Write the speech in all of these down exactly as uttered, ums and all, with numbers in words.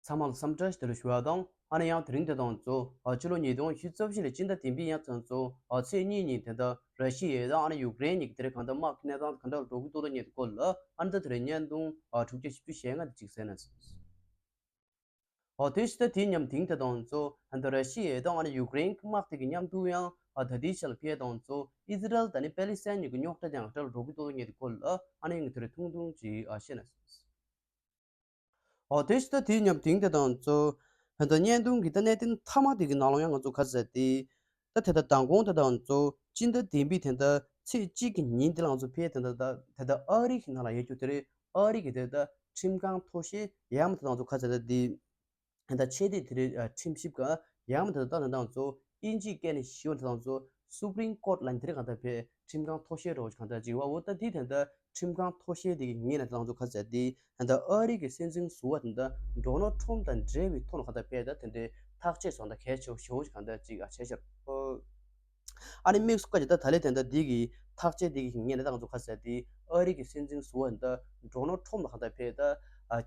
ཚང་མ་ལ་འཚམས་འདྲི་ཞུ་བ་དང་། ཨ་ནི་ཡང་དེ་རིང་དེ་དང་གཙོ་ཕྱི་ལོ་ཉིས་སྟོང་ཉི་ཤུ་རྩ་བཞི་ལོའི་སྤྱི་ཟླ་བདུན་པའི་ཡང་ཚང་གཙོ་ཚེས་གཉིས་ཉིན་དེ་འདྲ་ར་ཤི་ཡ་དང་ཨ་ནི་ཡུཀ་རེན་གཉིས་ཀྱི་དེ་རིང་གང་ལྟར་དམག་གི་གནས་སྟངས་གང་འདྲ་འགྲོ་གི་འདུག་ལ་ཉེ་སྐོར་ལ་ཨ་ནི་ད་དེ་རིང་བརྙན་ཐུང་དྲུག་བརྒྱ་བཞི་བཅུ་ཞེ་ལྔ་དེ་གཅིག་གསན་ན། ཨོ་དེ་ཕྱི་ཟླ་དེའི་མཉམ་དེང་དེ་དང་གཙོ་ཨ་ནི་ར་ཤི་ཡ་དང་ཨ་ནི་ཡུཀ་རེན་གྱི་དམག་དེ་གི་མཉམ་དུ་ཡང་ད་ལྟའི་ཆར་ལ་ཕེ་དང་གཙོ་ཨི་ཟི་རལ་དང་ནི་པེ་ལི་སི་ཐན་གཉིས་ཀྱི་རྙོག་དྲ་དེ་ཡང་འདྲ་ལ་འགྲོ་གི་འདུག་ལ་ཉེ་སྐོར་ལ་ཨ་ནི་ཡང་དེ་རིང་ཐུང་ཐུང་ཅིག་ཨ་བཤད་ན། ཨོ་དེ་ཕྱི་ཟླ་དེའི་མཉམ་དེང་དེ་དང་གཙོ་ད་ལྟ་བརྙན་ཐུང་གི་ད་གནད་དོན་མཐའ་མ་དེ་གི་ནང་ལ་ཡང་ང་ཚོ་ག་ཟེར་ཏེ། ད་དེ་ལྟ་མདང་དགོང་དེ་དང་གཙོ་སྤྱི་ཟླ་བདུན་པའི་དེ་ལྟ་ཚེས་གཅིག་གི་ཉིན་དེ་ལ་ང་ཚོ་ཕེ་དེ་ལྟ་ད་དེ་ལྟ་ཨ་རི་གི་ནང་ལ་ཡོད་རྒྱུ་དེ་རེད། ཨ་རི་གི་དེ་ལྟ་ཁྲིམས་ཁང་མཐོ་ཤོས་ཡང་མ་དེ་དང་གཙོ་ག་ཟེར་ཏེ་དེ། ད་ཆེས་མཐོའི་དེ་རིང་ཁྲིམས་ཞིབ་ཁང་ཡང་མ་དེ་དང་ད་དང་གཙོ་དབྱིན་ཇིའི་སྐད་ནས་ཞུ་བ་དེ་དང་གཙོ་སུ་པི་རིམ་ཀོར་ཊི་ལ་དེ་རིང་གང་ལྟར་ཕེ་ཁྲིམས་ཁང་མཐོ་ཤོས་རོགས་གང་ལྟར་ཅིག་བ་འོ་ད་དེ་དེ་འདྲ་ཁྲིམས་ཁང་མཐོ་ཤོས་དེ་གི་ངོས་ནས་དེ་དང་གཙོ་ག་ཟེར་ཏེ་ད་ཨ་རི་གི་སྲིད་འཛིན་ཟུར་པ་དེ་འདྲ་ཌོ་ནལ་ཊམ་དང་འབྲེལ་བའི་ཐོག་ནས་གང་ལྟར་ཕེ་ད་དེ་འདྲའི་ཐག་གཅོད་སོང་ད་གལ་ཆེ་བོ་ཞེ་བོ་ཞིག་གང་ལྟར་ཅིག་ཨ་བྱས་ཤར། ཨ་ནི་དམིགས་སུ་བཀར་གྱི་ད་ད་ལན་དེ་འདྲ་འདི་གི་ཐག་གཅོད་འདི་གི་ངོས་ནས་ད་ང་ཚོ་ག་ཟེར་ཏེ་ཨ་རི་གི་སྲིད་འཛིན་ཟུར་པ་འདི་ཌོ་ནལ་ཊམ་ལ་གང་ལྟར་ཕེ་ད་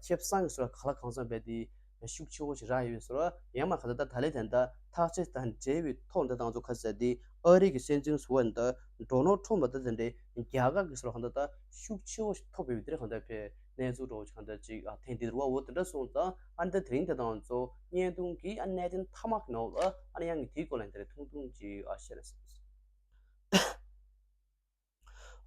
ཁེ་བཟང་གི་ཟུར་ག་ལ་གང་འཚམ་བས་ཏེ་ཤུགས་ཆེ་བོ་ཞིག་རག་ཡོད་པའི་ཟུར་ཡང་མ་གང་ལྟར་ད་ད་ལན་དེ་འདྲ་ཐག་གཅོད་དང་འབྲེལ་བའི་ཐོག་འདི་ད་ང་ཚོ་ག་ཟེར་ཏེ་ཨ་རི་གི་སྲིད་འཛིན་ཟུར་པ་འདི་ཌོ་ནལ་ཊམ་ལ་ད་དེ་འདྲའི་རྒྱ་གར་གི་ཟུར་གང་ལྟར་ད་ཤུགས་ཆེ་བོ་ཞིག་ཐོབ་ཡོད་པའི་དེར་གང་ལྟར་ཕེ་གནས་ཚུལ་འདྲ་བོ་ཞིག་གང་ལྟར་ཅིག་ཨ་ཐེངས་འདི་རུ་བ་འོ་དེ་འདྲ་སོང་ཙང་ཨ་ནི་ད་དེ་རིང་དེ་དང་གཙོ་བརྙན་ཐུང་གི་ཨ་གནད་དོན་མཐའ་མ་གི་ནང་ལ་ཨ་ནི་ཡང་གི་དེའི་སྐོར་ལ་འདིར་ཐུང་ཐུང་ཅིག་ཨ་བཤད་ན་ཟེར།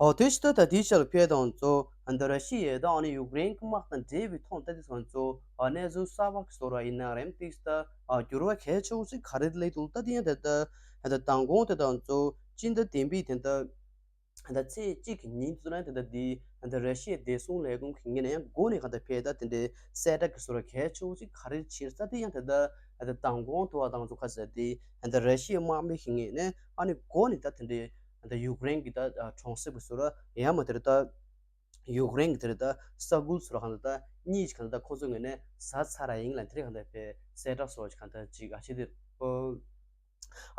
ཨོ་དེ་ཕྱི་ད་ལྟ་དེའི་ཆར་ཕེ་དང་གཙོ་ཨ་ནི་ར་ཤི་ཡ་དང་ཨ་ནི་ཡུཀ་རེན་གྱི་དམག་དང་འབྲེལ་བའི་ཐོག་ད་དེ་ཚོ་གཙོ་ཨ་གནས་ཚུལ་གསར་པ་གི་བཟོ་འདྲ་ཡིན་ན་རེད་དེ་ཕྱི་ད་ཨ་འགྱུར་བ་གལ་ཆེ་བོ་ཞིག་ག་རེ་སླེབས་འདུག་ད་དེ་ཡང་ད་ལྟ་ཨ་ད་མདང་དགོང་དེ་དང་གཙོ་སྤྱི་ཟླ་བདུན་པའི་དེ་ད། ད་ཚེས་གཅིག་གི་ཉིན་དུ་ན་ད་ལྟ་འདི་ད་ལྟ་ར་ཤི་ཡའི་བདེ་སྲུང་ལས་ཁུངས་ཀྱི་ངོས་ནས་ཡང་འགོ་ནས་གང་ལྟར་ཕེ་ད་དེ་འདྲའི་གསལ་བསྒྲགས་ཀྱི་བཟོ་འདྲ་གལ་ཆེ་བོ་ཞིག་ག་རེ་བྱས་ས་དེ་ཡང་ད་ལྟ་ད་ལྟ་མདང་དགོང་དུ་བ་དང་ཚོ་ཁ་ཟེར་ཏེ་ད་ལྟ་ར་ཤི་ཡའི་དམག་མི་གི་ངོས་ནས་ཨ་ནི་འགོ་ནས་ད་དེ་འདྲའི་ད་ལྟ་ཡུཀ་རེན་གྱི་ད་གྲོང་གསེབ་ཀྱི་བཟོ་འདྲ་ཡང་མ་དེར་ད་ཡུཀ་རེན་གྱི་དེར་ད་ས་ཁུལ་བཟོ་འདྲ་གང་ལྟར་ད་གཉིས་ཀྱི་གང་ལྟར་ད་ཁོ་ཚོའི་ངོས་ནས་ཟ་ཚར་ར་ཡིན་ལ་དེར་གང་ལྟར་ཕེ་གསལ་བསྒྲགས་བཟོ་འདྲ་གང་ལྟར་ཅིག་ཨ་ཆེ་དེ།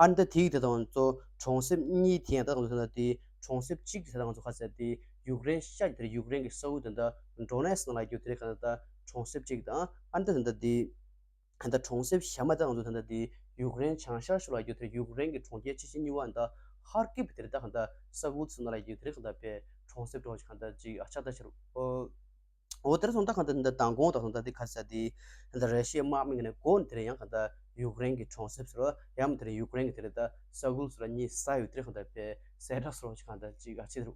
ཨ་ནི་ད་དེའི་དེ་དང་གཙོ་གྲོང་གསེབ་གཉིས་དེ་ཡང་ད་དང་ཚོ་ད་དེ་གྲོང་གསེབ་གཅིག་དེ་དང་ཚོ་ཁ་ཟེར་དེ་ཡུཀ་རེན་ཤར་དེར་ཡུཀ་རེན་གྱི་ས་ཁུལ་དེ་འདྲ་ཌོ་ནེ་སི་ནང་ལ་ཡོད་དེ་ག་ད་གྲོང་གསེབ་གཅིག་དང་ཨ་ནི་ད་དེ་འདྲ་དེ་ད་གྲོང་གསེབ་གཞན་མ་ད་དང་ཚོ་ད་དེ་ཡུཀ་རེན་བྱང་ཤར་ཕྱོགས་ལ་ཡོད་དེ་ཡུཀ་རེན་གྱི་གྲོང་ཁྱེར་ཆེ་ཆེ་གཉིས་པ་ད་ཧར་ཀིབ་དེར་ད་ག་ད་ས་ཁུལ་ཚོ་ནང་ལ་ཡོད་དེ་ག་ད་པའི་གྲོང་གསེབ་གྲོང་ཞིག་ག་ད་ཅིག་ཨ་ཆགས་ད་ཕྱིར། འོ་དེར་སོང་ད་གང་ལྟར་འདི་མདང་དགོང་དང་སོང་ད་འདི་ག་ཟེར་དེ་འདི་ར་ཤི་ཡའི་དམག་མི་ངོས་ནས་འགོ་ནས་དེར་ཡང་གང་ལྟར་ཡུཀ་རེན་གྱི་གྲོང་གསེབ་ཟེར་བ་ཡང་དེར་ཡུཀ་རེན་གྱི་དེར་ད་ས་ཁུལ་ཟེར་བ་གཉིས་ཟ་ཡོད་དེར་གང་ལྟར་པའི་གསལ་བསྒྲགས་ཟེར་བ་ཞིག་གང་ལྟར་ཅིག་ཨ་ཆེ་དེར་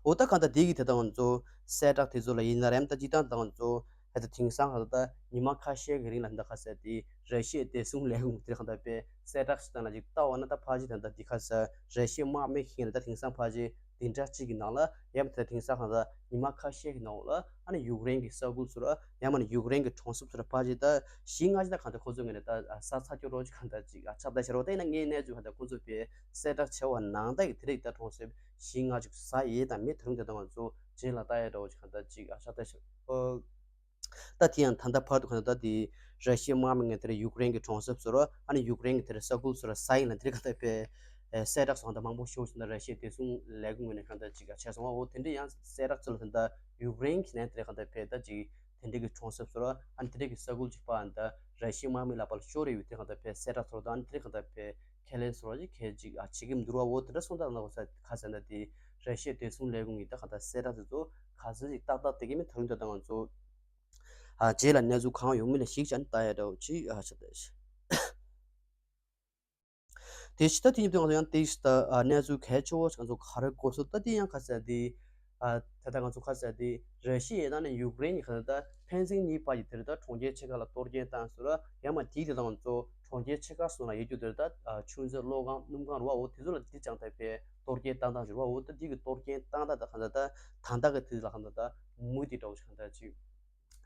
འོ་ད་གང་ལྟར་དེ་གི་དེ་དང་ཚོ་གསལ་བསྒྲགས་དེ་ཚོ་ལ་ཡིན་ན་རེམ་ད་ཅི་དང་དང་ཚོ་ཧེ་ད་དེང་སང་གང་ལྟར་ཉི་མ་ཁ་ཤས་ཀྱི་རིང་ལ་འདི་ག་ཟེར་དེ་ར་ཤི་ཡའི་བདེ་སྲུང་ལས་ཁུངས་དེར་གང་ལྟར་པའི་གསལ་བསྒྲགས་ཤིག་བཏང་ལ་ཅིག་ལྟ་བ་ན་ད་ཕ་ཅི་དང་ད་འདི་ག་ཟེར་ར་ཤི་ཡའི་དམག་མི་ཁེངས་ལ་ད་དེང་སང་ཕ་ཅི་བདུན་ཕྲག་གཅིག་གི་ནང་ལ་ཡང་དེ་དེང་སང་གང་ལྟར་ཉི་མ་ཁ་ཤས་ཀྱི་ནང་ལ་ཨ་ནི་ཡུཀ་རེན་གྱི་ས་ཁུལ་ཚོ་ལ་ཡང་མ་ནི་ཡུཀ་རེན་གྱི་གྲོང་གསེབ་ཚོ་ལ་ཕ་ཅི་ད་བཞི་ལྔ་ཅི་ད་གང་ལྟར་ཁོ་ཚོའི་ངོས་ནས་ད་ས་ཚ་སྐྱོ་རོགས་ཅིག་གང་ལྟར་ཅིག་ཨ་ཆགས་ད་ཤར་བ་ད་ཡིན་ན་ངའི་གནས་ཚུལ་གང་ལྟར་ཁོ་ཚོས་པའི་གསལ་བསྒྲགས་བྱས་པ་ནང་ལྟར་གྱི་དེ་རིགས་ད་གྲོང་གསེབ་བཞི་ལྔ་ཅིག་ཟ་ཡས་དང་མི་དེ་རིང་དེ་ད་ང་ཚོ་རྗེས་ལ་ལྟ་ཡས་འདྲ་བོ་ཅིག་གང་ལྟར་ཅིག་ཨ་ཆགས་ད་ཤར། ད་དེ་ཡང་ད་ལྟ་བར་དུ་གང་ལྟར་དེ་ར་ཤི་ཡའི་དམག་མི་ངོས་དེར་ཡུཀ་རེན་གྱི་གྲོང་གསེབ་ཚོ་ལ་ཨ་ནི་ཡུཀ་རེན་གྱི་དེར་ས་ཁུལ་ཚོ་ལ་ས་ཡིན་ལ་དེར་གང་ལྟར་པའི་གསལ་བསྒྲགས་སོང་ད་མང་པོ་ཤོར་ཞིག་ད་ར་ཤི་ཡའི་བདེ་སྲུང་ལས་ཁུངས་ངོས་ནས་གང་ལྟར་ཅིག་བྱས་སོང་བ་འོ་དེ་འདྲ་ཡང་གསལ་བསྒྲགས་ཚོ་ལ་ད་ལྟ་ཡུཀ་རེན་གྱི་ནས་དེར་གང་ལྟར་པའི་ད་ཅིག་དེ་འདྲ་གི་གྲོང་གསེབ་ཚོ་ལ་ཨ་ནི་དེ་འདྲ་གི་ས་ཁུལ་ཅིག་པའང་ད་ར་ཤི་ཡའི་དམག་མི་ལག་པ་ལ་ཤོར་རེ་ཡོད་དེར་གང་ལྟར་པའི་གསལ་བསྒྲགས་ཚོ་ལ་ད་ཨ་ནི་དེར་གང་ལྟར་པའི་ཁས་ལེན་ཚོ་ལ་ཅིག་གལ་ཅིག་ཨ་བྱེད་ཀྱི་མི་འདུག་བ་འོ་དེ་འདྲ་སོང་ད་ལ་ག་ཟེར་ན་དེ་ར་ཤི་ཡའི་བདེ་སྲུང་ལས་ཁུངས་ཀྱི་ད་གང་ལྟར་གསལ་བསྒྲགས་དེ་ཚོ་ག་ཚོད་ཅིག་ཏག་ཏག་དེ་གི་མི་ད་རུང་ད་ད་ང་ཚོ། ཨ་རྗེས་ལ་གནས་ཚུལ་གང་ཡོང་མིན་ལ་གཞིགས་བྱས་ནས་ལྟ་ཡ་འདྲ་བོ་ཅིག་ཨ་ཆགས་ད་ཤག་དེ་ཕྱི་ད་དེ་ཉིད་དུ་ང་ཚོ་ཡང་དེ་ཕྱི་ད་ཨ་གནས་ཚུལ་གལ་ཆེ་བོ་ང་ཚོ་ག་རེ་གོ་སོང་ད་དེ་ཡང་ག་ཟེར་དེ་ཨ་ད་ལྟ་ང་ཚོ་ག་ཟེར་དེ་ར་ཤི་ཡ་དང་ནི་ཡུཀ་རེན་གཉིས་ཀ་ད་ཕན་ཚུན་གཉིས་བར་གྱི་དེར་ད་གྲོང་ཁྱེར་ཆེ་ཁག་ལ་གཏོར་སྐྱོན་བཏང་ཟེར་བ་ཡང་མ་དེའི་དེ་དང་ང་ཚོ་གྲོང་ཁྱེར་ཆེ་ཁག་སོགས་ལ་ཡོད་རྒྱུ་དེར་ད་ཨ་ཆུ་མཛོད་གློག་ཁང་སྣུམ་ཁང་རུ་བ་འོ་དེ་ཚོ་ལ་དེ་ཅང་ད་ཕན་གཏོར་སྐྱོན་བཏང་སྟངས་ཞུ་བ་འོ་ད་དེ་གི་གཏོར་སྐྱོན་བཏང་སྟངས་ད་ག་ད་ད་ད་ད་གི་དེ་ལ་ག་ད་ད་མུ་དེ་འདྲ་བོ་ཞིག་ག་ད་ཅིག་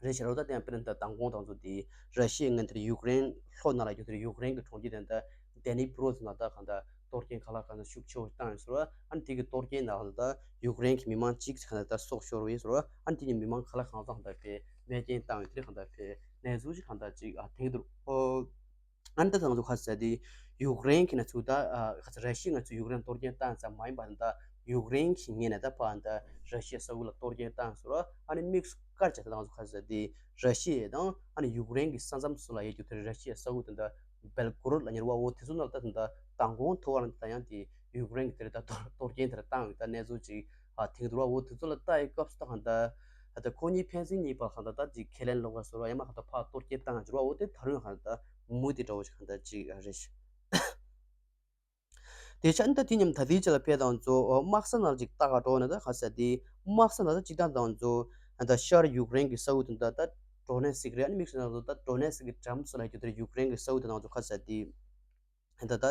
རེད་ཤག་རོ། ད་དེ་ཡང་དཔེར་ན་ད་མདང་དགོང་དང་ཚོ་དེ་ར་ཤི་ཡའི་ངན་དེར་ཡུཀ་རེན་ལྷོ་ནང་ལ་ཡོད་དེར་ཡུཀ་རེན་གྱི་གྲོང་ཁྱེར་དེ་ད་ཌེ་ནི་པྲོ་ཚོ་ནང་ད་གང་ད་གཏོར་སྐྱོན་ག་ལ་གང་ད་ཤུགས་ཆེ་བོ་བཏང་ཡོད་ཟེར་བ། ཨ་ནི་དེ་གི་གཏོར་སྐྱོན་ནང་ད་ཡུཀ་རེན་གྱི་མི་མང་གཅིག་གང་ད་ད་སྲོག་ཤོར་བ་ཡོད་ཟེར་བ། ཨ་ནི་དེ་གི་མི་མང་ག་ལ་གང་ད་གང་ད་པའི་རྨས་སྐྱོན་བཏང་ཡོད་དེ་གང་ད་པའི་གནས་ཚུལ་ཞིག་གང་ད་ཅིག་ཨ་ཐེངས་དུ། ཨ་ནི་ད་ང་ཚོ་ག་ཟེར་དེ་ཡུཀ་རེན་གྱི་ནང་ཚུད་ད་ག་ཟེར་ར་ཤི་ཡ་ང་ཚོ་ཡུཀ་རེན་གཏོར་སྐྱོན་བཏང་ཙམ་མ་ཡིན་པ་ད། ཡུཀ་རེན་གྱི་ངོས་ནས་ད་ཕར་ད་ར་ཤི་ཡའི་ས་ཁུལ་ལ་གཏོར་སྐྱོན་བཏང་ཟེར་བ། ཨ་ནི་དམིགས་སུ་བཀར་བྱས་ད་ང་ཚོ་ག་རེ་ཟེར་དེ་ར་ཤི་ཡ་དང་ཨ་ནི་ཡུཀ་རེན་གྱི་ས་མཚམས་སུ་ལ་ཡོད་རྒྱུ་དེ་ར་ཤི་ཡའི་ས་ཁུལ་དེ་འདྲ་སྦེལ་གོ་རོད་ལབ་མཁན་རེད་བ། འོ་དེ་ཚོ་ནང་ལ་ད་ད་མདང་དགོང་ཐོག་ལ་ད་ཡང་དེ་ཡུཀ་རེན་གྱི་དེ་རེད་ད་གཏོར་གཏོར་སྐྱོན་དེ་འདྲ་བཏང་ཡོད་ད་གནས་ཚུལ་ཅིག་ཨ་ཐེངས་དུ་ར། འོ་དེ་ཚོ་ལ་ལྟ་ཡི་སྐབས་སུ་ད་གང་ལྟར་ད་ཁོ་གཉིས་ཕན་ཚུན་གཉིས་བར་གང་ལྟར་ད་ཅིག་ཁས་ལེན་ལོག་ག་ཟེར་བ་ཡང་མ་གང་ལྟར་ཕར་གཏོར་སྐྱོན་བཏང་ཡོད་ར། འོ་དེ་ད་རུང་གང་ལྟར་མུ་མཐུད་འདྲ་བོ་ཞིག་གང་ལྟར་ཅིག་རེད་ཤག་དེ་ཆ་ནི་ད་དེ་མཉམ་ད་ལྟའི་ཆ་ལ་ཕེབས་དང་ཚོ་དམག་ས་ནང་ཅིག་ལྟ་ག་འགྲོ་ན་ད་ག་ས་དེ་དམག་ས་ནང་ད་ཅིག་ད་དང་ཚོ་ད་ཤར་ཡུཀ་རེན་གྱི་ས་ཁུལ་དུ་ད་ད་ཌོ་ནེ་སིག་རེད། ཨ་ནི་དམིགས་སུ་ན་ཚོ་ད་ཌོ་ནེ་སིག་གི་འགྲམ་སུ་ལ་རྒྱུ་དེར་ཡུཀ་རེན་གྱི་ས་ཁུལ་དུ་དང་ཚོ་ག་ས་དེ་ད་ད་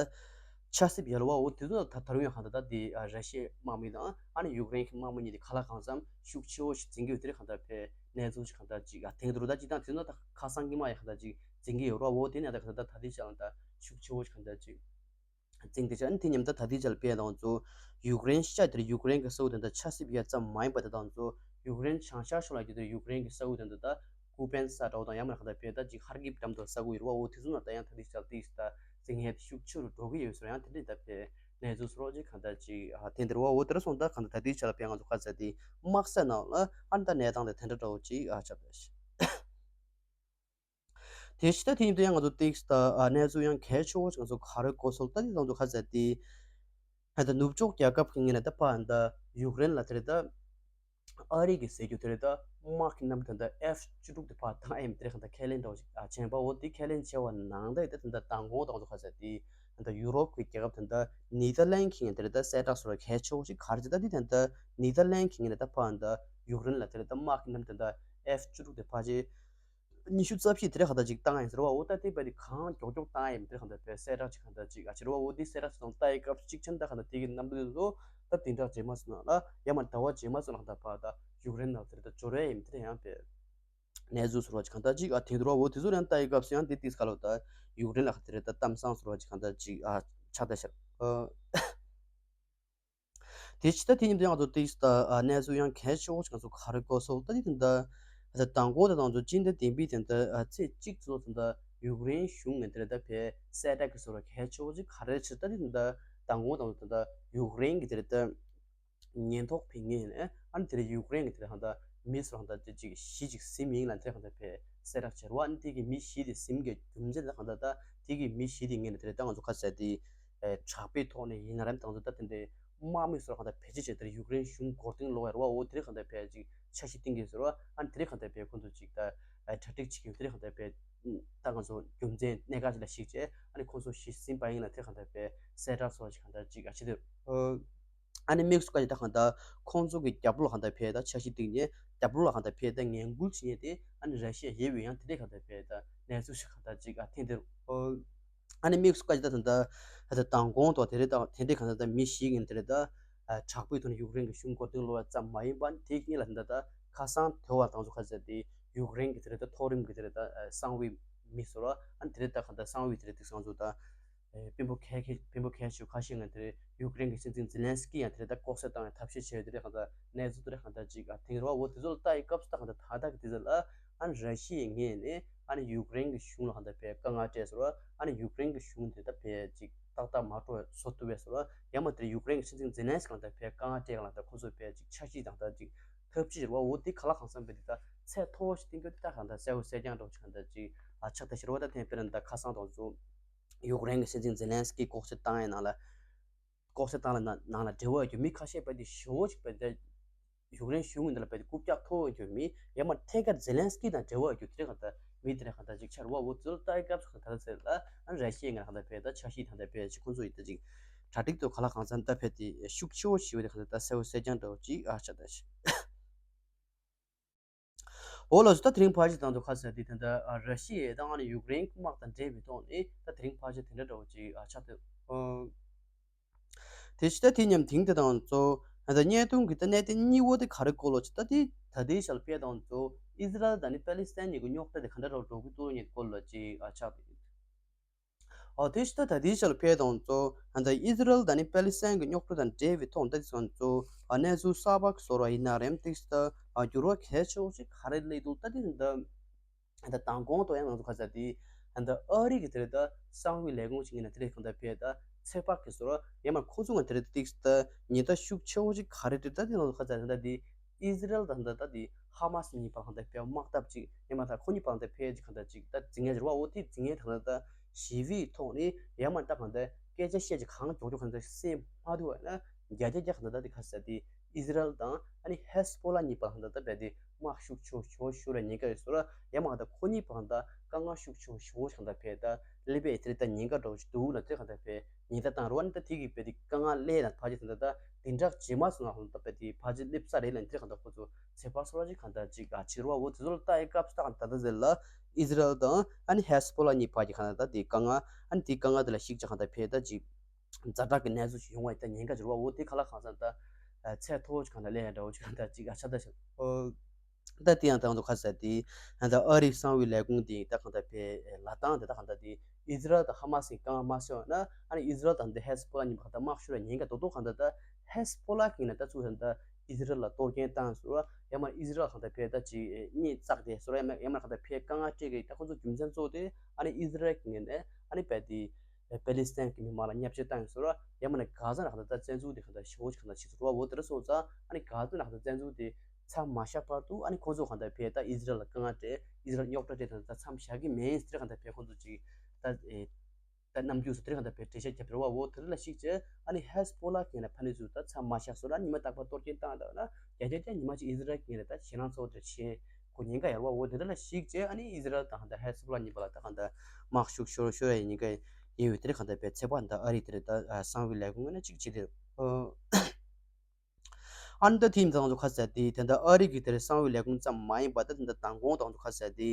ཆབ་སྲིད་ཡལ་བ་འོ་དེ་ཚོ་ད་ད་རུང་ཡང་གང་ད་ད་དེ་ར་ཤི་ཡའི་དམག་མི་དང་ཨ་ནི་ཡུཀ་རེན་གྱི་དམག་མི་གཉིས་དེ་ཁ་ལག་གང་འཚམ་ཤུགས་ཆེ་བོ་ཞིག་འཛིང་གི་ཡོད་དེ་རེད། གང་ད་ཕེ་གནས་ཚུལ་ཞིག་གང་ད་ཅིག་ཨ་ཐེངས་དུ་རུ་ད་ཅིག་དང་དེ་ཚོ་ད་ཁ་སང་གི་མ་ཡང་གང་ད་ཅིག་འཛིང་གི་ཡོད་ར། འོ་དེ་ནས་ད་གང་ད་ད་ད་དེ་ཆ་ལ་ད་ཤུགས་ཆེ་བོ་ཞིག་གང་ད་ཅིག་འཛིང་དེ་ཆ་ཨ་ནི་དེ་མཉམ་ད་ད་ལྟའི་ཆར་དཔེ་དང་ཚོ་ཡུཀ་རེན་ཤར་དེར་ཡུཀ་རེན་གྱི་ས་ཁུལ་དེ་འདྲ་ཆབ་སྲིད་ཡ་ཙམ་མ་ཡིན་པ་དེ་དང་ཚོ་ཡུཀ་རེན་བྱང་ཤར་ཕྱོགས་ལ་རྒྱུ་དེར་ཡུཀ་རེན་གྱི་ས་ཁུལ་དེ་འདྲ་ད་ཀུ་པན་ས་འདྲ་བོ་དང་ཡང་མིན་ན་གང་ལྟར་དཔེ་ད་ཅིག་ཧར་གིབ་འགྲམ་དུ་ས་ཁུལ་ཡོད་རེད་བ། འོ་དེ་ཚོ་ནང་ད་ཡང་ད་ལྟའི་ཆར་དེ་ད་འཛིང་ཡས་དེ་ཤུགས་ཆེ་རུ་འགྲོ་གི་ཡོད་ཟེར། ཡང་དེ་འདྲའི་ད་དཔེ་གནས་ཚུལ་སོགས་ཅིག་གང་ལྟར་ཅིག་ཨ་དེ་འདྲ་བ། འོ་དེ་འདྲ་སོང་ད་གང་ལྟར་ད་ལྟའི་ཆར་ལ་དཔེ་ང་ཚོ་ག་ཚད་དེ་དམག་ས་ནང་ལ་ཨ་ནི་ད་གནས་སྟངས་དེ་དེ་འདྲ་འདྲ་བོ་ཅིག་ཨ་ཆགས་བསྡད་ཤག་དེ་ཕྱི་ད་དེ་ཉིད་དུ་ཡང་ང་ཚོ་ཏིག་ད་གནས་ཚུལ་ཡང་གལ་ཆེ་བོ་ཞིག་ང་ཚོ་ག་རེ་གོ་སོང་ད་དེ་ང་ཚོ་ག་ཟེར་ཏེ། ད་ནུབ་ཕྱོགས་རྒྱལ་ཁབ་ཀྱི་ངོས་ནས་ད་ཕར་ད་ཡུཀ་རེན་ལ་དེ་རེད་ད་ཨ་རི་གི་ཟེར་རྒྱུ་དེ་རེད་ད་དམག་གི་གནམ་དེ་ད་ཨེཕ་བཅུ་དྲུག་དེ་ཕར་བཏང་ཨེམ་དེ་རེད། གང་ད་ཁས་ལེན་འདྲ་བོ་ཞིག་ཨ་བྱས་པ། འོ་དེ་ཁས་ལེན་བྱས་པ་ནང་ད་ད་ད་མདང་དགོང་ད་ང་ཚོ་ག་ཟེར་ཏེ་ད་ཡུ་རོབ་ཀྱི་རྒྱལ་ཁབ་དེ་ད་ནེ་ཐར་ལན་གྱི་ངོས་ནས་དེ་རེད་ད་གསལ་བསྒྲགས་སོགས་གལ་ཆེ་བོ་ཞིག་ག་རེ་ཟེར་ད་དེ་ད་ནེ་ཐར་ལན་གྱི་ངོས་ནས་ད་ཕར་ད་ཡུཀ་རེན་ལ་དེ་རེད་ད་དམག་གི་གནམ་དེ་ད་ཨེཕ་བཅུ་དྲུག་དེ་ཕར་ཆེ་ཉི་ཤུ་རྩ་བཞི་དེ་རེད་གང་ལྟར་ཅིག་བཏང་ཡིན་ཟེར་བ། འོ་ད་དེ་བས་དེ་གང་མགྱོགས་མགྱོགས་བཏང་ཡིན་དེ་རེད་གང་ལྟར་བས་གསལ་བསྒྲགས་ཅིག་གང་ལྟར་ཅིག་ཨ་ཕྱིར་བ། འོ་དེ་གསལ་བསྒྲགས་ཅིག་དང་ལྟ་ཡི་སྐབས་སུ་གཅིག་ཆ་ནི་ད་གང་ལྟར་དེ་གི་གནམ་གྲུ་དེ་ཚོ་ད་བདུན་ཕྲག་རྗེས་མ་ཚོ་ནང་ལ་ཡང་མ་ཟླ་བ་རྗེས་མ་ཚོ་ནང་ད་ཕར་ད་ཡུཀ་རེན་ནང་དེ་རེད་ད་འབྱོར་ཡ་ཡིན་དེ་རེད་ཡང་བས་གནས་ཚུལ་ཟེར་བ་ཅིག་གང་ལྟར་ཅིག་ཨ་དེ་འདུག་ར། འོ་དེ་ཚོ་རང་ལྟ་ཡི་སྐབས་སུ་ཡང་དེ་ཏིས་ག་ལོ་ད་ཡུཀ་རེན་ལ་ག་དེ་རེད་ད་གཏམ་བཟང་ཟེར་བ་ཅིག་གང་ལྟར་ཅིག་ཨ་ཆགས་བསྡད་ཤག་ཨ། དེ་ཕྱི་ད་དེ་ཉིད་དུ་ཡང་ང་ཚོ་ཏིག་ད་ཨ་གནས་ཚུལ་ཡང་གལ་ཆེ་བོ་ཞིག་ང་ཚོ་ག་རེ་གོ་སོང་ད་དེ་ད་ད་མདང་དགོང་ད་ང་ཚོ་སྤྱི་ཟླ་བདུན་པའི་དེ་ད་ཨ་ཚེས་གཅིག་ཚོ་ད་ཡུཀ་རེན་གཞུང་ངོས་དེ་ད་བས་གསལ་བསྒྲགས་ཀྱི་བཟོ་འདྲ་གལ་ཆེ་བོ་ཞིག་ག་རེ་ཕྱིར་ད་དེ་ད་མདང་དགོང་ད་ད་ཡུཀ་རེན་གྱི་དེ་ད་ཉེན་རྟོག་པའི་ངོས་ནས་ཨ་ནི་དེ་ཡུཀ་རེན་གྱི་དེ་གང་ལྟར་མི་སུ་གང་ལྟར་ཅིག་བཞི་ཅིག་ཟིན་ཡིན་ལ་དེ་གང་ལྟར་བས་གསལ་བསྒྲགས་བྱས་རེད་བ། ཨ་ནི་དེ་གི་མི་བཞི་དེ་ཟིན་གྱི་རྒྱུ་མཚན་ད་གང་ལྟར་ད་དེ་གི་མི་བཞི་དེ་ངོས་ནས་དེ་ད་ང་ཚོ་ག་ཟེར་དེ། ཨེ་དྲག་པོའི་ཐོག་ནས་ཡིན་ན་རམ་དང་ཚོ་ད་དེ་འདྲའི་དམག་མི་ཚོར་གང་ལྟར་བེད་སྤྱོད་བྱས་དེར་ཡུཀ་རེན་གཞུང་མགོ་རྟིང་སློག་ཡ་རེད་བ། འོ་དེ་རིང་གང་ལྟར་བས་ཅིག་འཆར་གཞི་བཏིང་གི་ཟེར་བ། ཨ་ནི་དེ་རིང་གང་ལྟར་བས་ཁོང་ཚོ་ཅིག་ད་ཨེ་གྲ་སྒྲིག་བྱེད་ཀྱི་ཡོད། དེ་རིང་གང་ལྟར་བས་ད་ང་ཚོ་རྒྱུ་མཚན་གནད་འགག་ཅིག་ལ་གཞིགས་བྱས་ཨ་ནི་ཁོང་ཚོ་ཞི་ཟིན་པ་ཡིན་ལ་དེ་རིང་གང་ལྟར་བས་གསལ་བསྒྲགས་ཚོ་ཞིག་གང་ལྟར་ཅིག་ཨ་བྱེད་དེ། ཨ་ནི་དམིགས་སུ་བཀར་ཅིག་ད་གང་ལྟར་ཁོང་ཚོ་གི་རྒྱབ་ལོགས་གང་ལྟར་བས་ད་འཆར་གཞི་བཏིང་ནས་རྒྱབ་ལོགས་ལ་གང་ལྟར་བས་ད་ངན་སྐུལ་བྱེད་ཉེན་དེ་ཨ་ནི་ར་ཤི་ཡ་ཡོད་པའི་ཡང་དེ་འདྲའི་གང་ལྟར་བས་ད་གནས་ཚུལ་ཞིག་གང་ལྟར་ཅིག་ཨ་ཐེངས་འདིར། ཨ་ནི་དམིགས་སུ་བཀར་ཅིག་ད་ད་ད་ད་མདང་དགོང་དང་དེ་རེད་ད་དེ་འདྲའི་གང་ལྟར་ད་མི་ཞིག་ཡིན་དེ་རེད་ད་དྲག་པོའི་ཐོག་ནས་ཡུཀ་རེན་གྱི་གཞུང་མགོ་རྟིང་སློག་པ་ཙམ་མ་ཡིན་པ་དེ་གཉིས་ལ་ད་ད་ཁ་སང་དེ་བར་དང་ཚོ་ག་ཟེར་ཏེ་ཡུཀ་རེན་གྱི་དེ་རེད་ད་མཐོ་རིམ་གྱི་དེ་རེད་ད་གསང་བའི་མི་ཟེར་བ་ཨ་ནི་དེ་རེད་ད་གང་ལྟར་གསང་བའི་དེ་རེད་དེ་སང་ཚོ་ད། དཔོན་པོ་གལ་ཆེ་དཔོན་པོ་གལ་ཆེ་ཁ་ཤས་ང་དེ་རེད་ཡུཀ་རེན་གྱི་སྲིད་འཛིན་ཛེ་ལན་སི་ཀི་ཡང་དེ་རེད་ད་ལྐོག་གསོད་བཏང་བའི་ཐབས་ཤེས་བྱས་དེ་རེད་གང་ལྟར་གནས་ཚུལ་དེ་རེད་གང་ལྟར་ཅིག་ཨ་ཐེངས་རེ་བ་འོ་དེ་ཚོ་ལ་ལྟ་ཡི་སྐབས་སུ་ད་གང་ལྟར་ད་ལྟ་གི་དེ་ཚོ་ལ་ཨ་ནི་ར་ཤི་ཡའི་ངོས་ནས་ཨ་ནི་ཡུཀ་རེན་གྱི་གཞུང་ལ་གང་ལྟར་བས་དཀའ་ངལ་སྤྲད་ཟེར་བ་ཨ་ནི་ཡུཀ་རེན་གྱི་གཞུང་དེ་ད་བས་ཅིག་ཏག་ཏག་མ་འགྲོ་བའི་བཟོ་ཐུབ་པས་ཟེར་བ་ཡང་མ་དེ་རེད་ཡུཀ་རེན་གྱི་སྲིད་འཛིན་ཛེ་ལན་སི་ཀི་གང་ལྟར་བས་དཀའ་ངལ་སྤྲད་གང་ལྟར་ཁོ་ཚོ་བས་ཅིག་འཆར་གཞི་དང་ད་ཅིག་ཐབས་ཇུས་ཟེར་བ་འོ་དེ་ག་ལ་གང་འཚམ་བས་དེ་ད་ཚད་མཐོ་བོ་ཞིག་བཏིང་རྒྱུ་དེ་ད་གང་ལྟར་གསལ་བོ་གསལ་རྐྱང་འགྲོ་ཅིག་གང་ལྟར་ཅིག་ཨ་ཆགས་ད་ཤེར་བ་ད་ཐེངས་དཔེར་ན་ད་ཁ་སང་དང་ཚོ། ཡུཀ་རེན་གྱི་སྲིད་འཛིན་ཛེ་ལན་སི་ཀི་ལྐོག་གསོད་བཏང་ཡའི་ནང་ལ། ལྐོག་གསོད་བཏང་ལ་ནང་ནང་ལ་འབྲེལ་བ་ཡོད་རྒྱུ་མི་ཁ་ཤས་པ་དེ་ཞེ་པོ་ཅིག་པ་དེ། ཡུཀ་རེན་གཞུང་གི་འདི་ལ་པ་དེ་རྐུབ་བཀྱག་མཐོ་བོ་ཡོད་རྒྱུ་མི་ཡང་མ་ཐད་ཀར་ཛེ་ལན་སི་ཀི་དང་འབྲེལ་བ་ཡོད་རྒྱུ་དེ་རེད་གང་ལྟར་མི་དེ་རེད་གང་ལྟར་ཅིག་ཆགས་རེད་བ། འོ་ཚོ་ལྟ་ཡི་སྐབས་སུ་གང་ལྟར་ཟེར་ལ་ཨ་ནི་ར་ཤི་ཡའི་ངང་ལ་ད་ཕེ་ད་འཆར་གཞི་དང་ད་ཕེ་ཅིག་ཁོང་ཚོ་ཡི་ད་ཅིག་གྲ་སྒྲིག་ཏུ་ག་ལ་གང་འཚམ་ད་ཕེ་དེ་ཤུགས་ཆེ་བོ་ཞིག་བ་དེ་གང་ལྟར་ད་གསལ་བོ་གསལ་རྐྱང་འདྲ་བོ་ཅིག་ཨ་ཆགས་ད་ཤི། འོ་ལགས་སོ། ད་དེ་རིང་ཕལ་ཆེར་དང་དུ་ཁ་གསལ་དེ་ད་ལྟ་ཨ་ར་ཤི་ཡ་དང་ཨ་ནི་ཡུཀ་རེན་དམག་དང་འབྲེལ་བའི་ཐོག་ནས་ད་དེ་རིང་ཕལ་ཆེར་དེ་འདྲ་འདྲ་བོ་ཅིག་ཨ་ཆགས་འདུག་ཨ། དེ་ཕྱི་ད་དེ་མཉམ་དེང་དེ་དང་གཙོ་ཨ་ད་བརྙན་ཐུང་གི་ད་གནད་དོན་གཉིས་པོ་དེ་ག་རེ་སྐོར་ལ་ཅིག་ད་དེ་ད་ལྟའི་ཆར་དཔེ་དང་གཙོ་ཨི་ཟི་རལ་དང་ནི་པེ་ལི་སི་ཐན་གཉིས་ཀྱི་རྙོག་དྲ་དེ་ག་འདྲ་འདྲ་བོ་འགྲོ་གི་འདུག་ལབ་མཁན་སྐོར་ལ་ཅིག་ཨ་ཆགས་འདུག་ཨ་དེ་ཕྱི་ད་ད་ལྟའི་ཆར་དཔེ་དང་གཙོ་ཨ་ད་ཨི་ཟི་རལ་དང་ནི་པེ་ལི་སི་ཐན་གྱི་རྙོག་དྲ་དང་འབྲེལ་བའི་ཐོག་ད་དེ་ཚོ་གཙོ་ཨ་གནས་ཚུལ་གསར་པ་གི་བཟོ་འདྲ་ཡིན་ན་རེད་དེ་ཕྱི་ད་ཨ་འགྱུར་བ་གལ་ཆེ་བོ་ཞིག་ག་རེ་སླེབས་འདུག་ད་དེ་ད་ད་མདང་དགོང་དུ་ཡང་ང་ཚོ་ཁ་ས་དེ་ད་ཨ་རི་གི་དེ་རེད་ད་གསང་བའི་ལས་ཁུངས་ཤིག་ཡིན་ན་དེ་རེད་གང་ད་དཔེ་ད་ ཚོད་དཔག་གི་བཟོ་འདྲ་ཡང་མ་ཁོ་ཚོ་ང་དེ་རེད་ཏིག་ད་ཉེན་བརྡ་ཤུགས་ཆེ་བོ་ཅིག་ག་རེ་རེད་ད་དེ་ནང་ཁ་ཚ་རེད་ད་དེ་ཨི་ཟི་རལ་དང་ད་ད་དེ་ཧ་མ་སི་གཉིས་བར་ལ་ད་དཔེ་དམག་འཐབ་ཅིག་ཡང་མ་ད་ཁོ་གཉིས་བར་ལ་ད་ཕལ་ཅིག་གང་ད་ཅིག་ད་འཛིང་ཡ་རེད་བ། འོ་དེ་འཛིང་ཡ་དང་ད་ད་ཞི་བའི་ཐོག་ནས་ཡང་མ་ད་གང་ད་སྐད་ཆ་བཤད་ཅིག་གང་མགྱོགས་མགྱོགས་གང་ད་སེམས་མ་སྡུག་བ་ན་བརྒྱ་ཆ་བརྒྱ་གང་ད་ད་དེ་ཁ་ཚ་དེ། ཨི་ཟི་རལ་དང་ཨ་ནི་ཧེ་སི་བྷོ་ལ་གཉིས་བར་ལ་ད་ད་དཔེ་དེ་དམག་ཤུགས་ཆེ་ཤོས་ཤོར་བའི་ཉེན་ཁ་ཡོད་ཟེར་ར། ཡང་མ་ད་ཁོ་གཉིས་བར་ལ་ད་དཀའ་ངལ་ཤུགས་ཆེ་ཤོས་གང་ད་དཔེ་ད་སླེབས་པའི་དེ་རེད་ད་ཉེན་ཁ་འདྲ་བོ་ཞིག་འདུག་ན་དེ་གང་ད་དཔེ་ཉེན་བརྡ་བཏང་རུ་བ་ནི་ད་དེ་གི་དཔེ་དེ་དཀའ་ངལ་སླེབས་ན་ཕལ་ཆེར་ད་ད་དེ་འདྲ་བྱེད་མ་སོང་ན་ཧོན་ད་དཔེ་དེ་ཕལ་ཆེར་སླེབས་ས་རེད་ལ་དེ་གང་ད་ཁོ་ཚོ་ཚེ་ཕར་སོ་ར་ཅིག་གང་ད་ཅིག་ཨ་ཕྱི་རུ་བ་འོ་དེ་ཚོ་ལ་ལྟ་ཡི་སྐབས་སུ་ད་གང་ད་ད་ཟེར་ལ་ཨི་ཟི་རལ་དང་ཨ་ནི་ཧེ་སི་བྷོ་ལ་གཉིས་བར་གྱི་གང་ད་ད་དེ་དཀའ་ངལ་ཨ་ནི་དེ་དཀའ་ངལ་དེ་ལ་གཞིགས་ཅིག་གང་ད་དཔེ་ད་ཅིག་ཛ་དྲག་གི་གནས་ཚུལ་ཞིག་ཡོང་བ་ཡིན་ད་ཉེན་ཁ་འབྱོར་བ་འོ་དེ་ཁ་ལག་ཁང་ཚང་ད་ཚད་མཐོ་བོ་ཞིག་གང་ལ་ལས་འདྲ་བོ་ཞིག་གང་ད་ཅིག་ཨ་ཆ་ད་ཞིག་ཨོ། ད་དེ་ཡང་དང་དུ་ཁ་ཟེར་དེ་ད་ཨ་རིའི་གསང་བའི་ལས་ཁུངས་དེ་ད་གང་ད་པའི་ལ་དང་དེ་ད་གང་ད་དེ་ཨི་ཟི་རལ་དང་ཧ་མ་སི་གང་མ་སོང་ན་ཨ་ནི་ཨི་ཟི་རལ་དང་དེ་ཧེ་སི་བྷོ་ལ་གཉིས་གང་ད་དམག་ཤུགས་ལ་ཉེན་ཁ་དོ་དོ་གང་ད་ད་ཧེ་སི་བྷོ་ལ་གིས་ན་ད་ཚུགས་ད་ཨི་ཟི་རལ་ལ་གཏོར་སྐྱོན་བཏང་ཟེར་བ་ཡང་མ་ཨི་ཟི་རལ་གང་ད་པའི་ད་ཅིག་གཉིད་བཙག་དེ་ཟེར་བ་ཡང་མ་ཡང་མ་གང་ད་པའི་དཀའ་ངལ་སྤྲད་གི་ད་ཁོ་ཚོ་རྒྱུ་མཚན་གཙོ་བོ་དེ་ཨ་ནི་ཨི་ཟི་རལ་གིས་ན་ཨ་ནི་པའི་དེ། པེ་ལི་སི་ཐན་གྱི་མི་མང་ལ་བརྙས་བཅོས་བཏང་ཡོད་ཟེར་བ། ཡང་མིན་ན་གྷ་ཛ་ནང་ད་ལྟ་བཙན་འཛུལ་དེ་ག་ད་ཞེ་པོ་ཅིག་ག་ད་བྱེད་ཟེར་བ། འོ་དེ་འདྲ་སོང་ཙང་ཨ་ནི་གྷ་ཛ་ནང་ད་བཙན་འཛུལ་དེ་མཚམས་མ་བཞག་བར་དུ་ཨ་ནི་ཁོང་ཚོ་ག་ད་ཕེ་ད་ཨི་ཟི་རལ་ལ་དཀའ་ངལ་སྤྲད་ཨི་ཟི་རལ་རྙོག་དྲ་སྤྲད་ད་ད་མཚམས་བཞག་གི་མེད་ཟེར་ག་ད་ཕེ་ཁོང་ཚོ་ཅིག་ད་ཨེ་ད་རྣམ་འགྱུར་སོགས་དེ་ག་ད་ཕེ་འགྲེལ་བཤད་རྒྱབ་ཡོད་རེད་བ། འོ་དེ་འདྲ་ལ་གཞིགས་བྱས་ཨ་ནི་ཧེ་སི་བྷོ་ལ་གི་ན་ཕ་ནི་ཚོ་ད་མཚམས་མ་བཞག་ཟེར་ཨ་ནི་ཉི་མ་རྟག་པར་གཏོར་སྐྱོན་བཏང་ད་ན་རྒྱ་རྒྱ་རྒྱ་ཉི་མ་ཅིག་ཨི་ཟི་རལ་གི་ན་ད་ཞེད་སྣང་ཚ་བོ་དེ་བྱེད། ཁོ་ཉེན་ཁ་ཡོད་རེད་བ། འོ་དེ་འདྲ་ལ་གཞིགས་བྱས་ཨ་ནི་ཨི་ཟི་རལ་དང་ད་ཧེ་སི་བྷོ་ལ་གཉིས་བར་ལ་ད་གང་ད་དམག་ཤུགས་ཤོར་ཤོར་ཡ་ཉེན་ཁ་ཡོད་ཡོད་དེ་རེད། གང་ད་པའི་ཚེ་བ་ད་ཨ་རི་དེ་རེད་ད་གསང་བའི་ལས་ཁུངས་ངོས་ནས་གཅིག་བྱེད་དེ་རེད། ཨ་ནི་ད་དེ་ཡིན་ཙང་ང་ཚོ་ཁ་ཟེར་དེ་ད་ཨ་རི་གི་དེ་རེད་གསང་བའི་ལས་ཁུངས་ཙམ་མ་ཡིན་པ་ད་དེ་ད་མདང་དགོང་ད་ང་ཚོ་ཁ་ཟེར་དེ་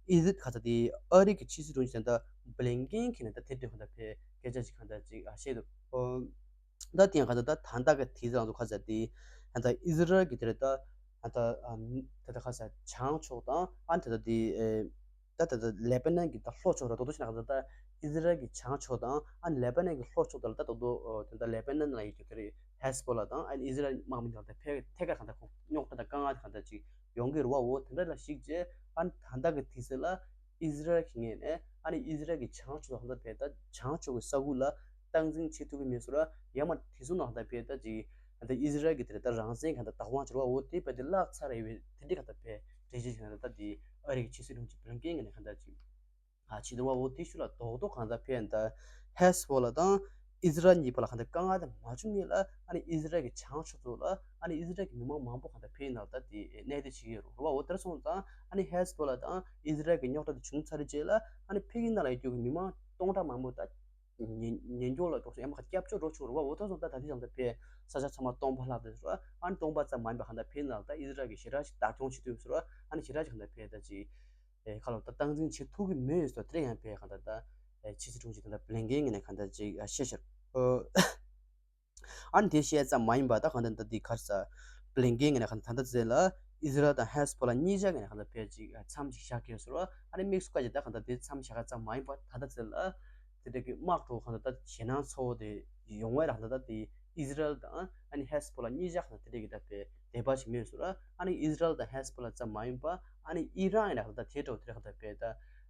ཨི་ཟི་ཁ་ཟེར་དེ་ཨ་རི་གི་ཕྱི་སྲིད་དྲུང་ཆེ་ད་བྷི་ལིན་ཀེན་གྱིས་ནས་ད་དེ་དུས་གང་ད་པའི་སྐད་ཆ་ཞིག་གང་ད་ཅིག་ཨ་བཤད་འདུག་ད་དེ་ཡང་ག་ད་ད་ད་ལྟ་གི་དེ་ཚོ་ང་ཚོ་ཁ་ཟེར་དེ་ད་ཨི་ཟི་རལ་གྱི་དེ་རེད་ད་ད་ད་ཁ་ཟེར་བྱང་ཕྱོགས་དང་ཨ་ད་ད་དེ་ད་ད་ད་ལེ་པ་ནན་གྱི་ད་ལྷོ་ཕྱོགས་ར་དོ་དོ་ཞིག་ན་ག་ད་ད་ཨི་ཟི་རལ་གྱི་བྱང་ཕྱོགས་དང་ཨ་ལེ་པ་ནན་གྱི་ལྷོ་ཕྱོགས་དེ་ལ་ད་དོ་དོ་དེ་ད་ལེ་པ་ནན་ལ་ཡོད་ཀྱི་དེ་རེད་ཧེ་སི་བྷོ་ལ་དང་ཨ་ཨི་ཟི་རལ་དམག་མི་དང་ད་ཕེ་ཐད་ཀར་གང་ད་ཁོ་རྙོག་དྲ་དང་དཀའ་ངལ་གང་ད་ཅིག་ཡོང་གི་རེད་བ། འོ་དེ་འདྲ་ལ་གཞིགས་བྱས་ཨ་ད་ལྟ་གི་དུས་ཚོད་ལ་ཨི་ཟི་རལ་གྱི་ངོས་ནས་ཨ་ནི་ཨི་ཟི་རལ་གྱི་བྱང་ཕྱོགས་ལ་ད་ཕེ་ད་བྱང་ཕྱོགས་ཀྱི་ས་ཁུལ་ལ་སྟངས་འཛིན་བྱེད་ཐུབ་ཀྱི་མེད་ཟེར་བ། ཡང་མ་དེ་ཚོ་ནང་ད་ཕེ་ད་ཅིག་ད་ཨི་ཟི་རལ་གྱི་དེ་ད་རང་བཙན་གང་ད་བདག་དབང་བྱེད་རེད་བ། འོ་དེ་ཕེ་དེ་བརླག་ཚར་རེད་བས། དེ་འདྲའི་གང་ད་ཕེ་འགྲེལ་བཤད་བྱས་ན་ད་དེ་ཨ་རི་གི་ཕྱི་སྲིད་དྲུང་ཆེ་བྷི་ལིན་ཀེན་གྱིས་ནས་གང་ད་ཅིག་ཨ་ཕྱི་དྲོ་བ་འོ་དེ་ཤུལ་ལ་རྡོག་རྡོག་གང་ད་ཕེ་ད་ཧེ་སི་བྷོ་ལ་དང་ཨི་ཟི་རལ་གཉིས་བར་ལ་གང་ད་དཀའ་ངལ་དེ་མ་བྱུང་སྔོན་ལ་ཨ་ནི་ཨི་ཟི་རལ་གྱི་བྱང་ཕྱོགས་ཚོ་ལ་ཨ་ནི་ཨི་ཟི་རལ་གྱི་མི་མང་མང་པོ་གང་ད་ཕེ་ནང་ད་དེ་གནས་སྡོད་བྱེད་ཀྱི་ཡོད་རེད་བ། འོ་དེར་སོང་ཙང་ཨ་ནི་ཧེ་སི་བྷོ་ལ་དང་ཨི་ཟི་རལ་གྱི་རྙོག་དྲ་དེ་བྱུང་ཚར་རྗེས་ལ་ཨ་ནི་ཕ་གི་ནང་ལ་ཡོད་རྒྱུ་གི་མི་མང་སྟོང་ཕྲག་མང་པོ་ད་ཉེན་ཉེན་སྐྱོབ་ལ་འགྲོ་སོང་། ཡང་མ་སྐྱབས་བཅོལ་འགྲོ་བྱུང་རེད་བ། འོ་དེར་སོང་ཙང་ད་དེ་ཙམ་ད་ཕེ་ས་ཆ་ཚང་མ་སྟོང་པ་ལྷག་བསྡད་ཟེར་བ། ཨ་ནི་སྟོང་པ་ཙམ་མ་ཡིན་པ་གང་ད་ཕེ་ནང་ད་ཨི་ཟི་རལ་གྱི་ཞེ་དྲག་ཅིག་བདག་སྐྱོང་བྱེད་ཐུབ་ཟེར་བ། ཨ་ནི་ཞེ་དྲག་ཅིག་གང་ད་ཕེ་ད་ཅིག་ཨེ་ཁ་ལོ་ད་སྟངས་འཛིན་བྱེད་ཐུབ་ཀྱི་མེད་ཟེར་དེ་ཡང་ཕེ་གང་ད་ད་ཨེ་ཕྱི་སྲིད་དྲུང་ཆེ་གང་ད་བྷི་ལིན་ཀེན་གྱིས་ནས་གང་ད་ཅིག་ཨ་བཤད་ཤར། ཨ་ནི་དེ་བཤད་ཙམ་མ་ཡིན་པ་ད་གང་ད་ད་དེ་གར་ས་བྷི་ལིན་ཀེན་གྱིས་ནས་གང་ད་ད་ད་ཟེར་ལ་ཨི་ཟི་རལ་དང་ཧེ་སི་བྷོ་ལ་གཉིས་ཆ་གིས་ནས་གང་ད་ཕེ་ཅིག་ཨ་མཚམས་ཅིག་བཞག་གི་ཟེར་བ། ཨ་ནི་དམིགས་སུ་བཀར་ཅིག་ད་གང་ད་དེ་མཚམས་བཞག་ག་ཙམ་མ་ཡིན་པ་ད་ད་ཟེར་ལ་དེ་འདྲ་གི་དམག་འཁྲུག་གང་ད་ད་ཞེད་སྣང་ཚ་བོ་དེ་ཡོང་བས་ར་གང་ད་ད་དེ་ཨི་ཟི་རལ་དང་ཨ་ནི་ཧེ་སི་བྷོ་ལ་གཉིས་ཆ་གང་ད་དེ་འདྲ་གི་ད་ཕེ་དད་པ་ཞིག་མེད་ཟེར་བ། ཨ་ནི་ཨི་ཟི་རལ་དང་ཧེ་སི་བྷོ་ལ་ཙམ་མ་ཡིན་པ་ཨ་ནི་ཨི་རན་ཡིན་ན་གང་ད་དེ་འདྲ་དེ་ར་གང་ད་ཕེ་ད་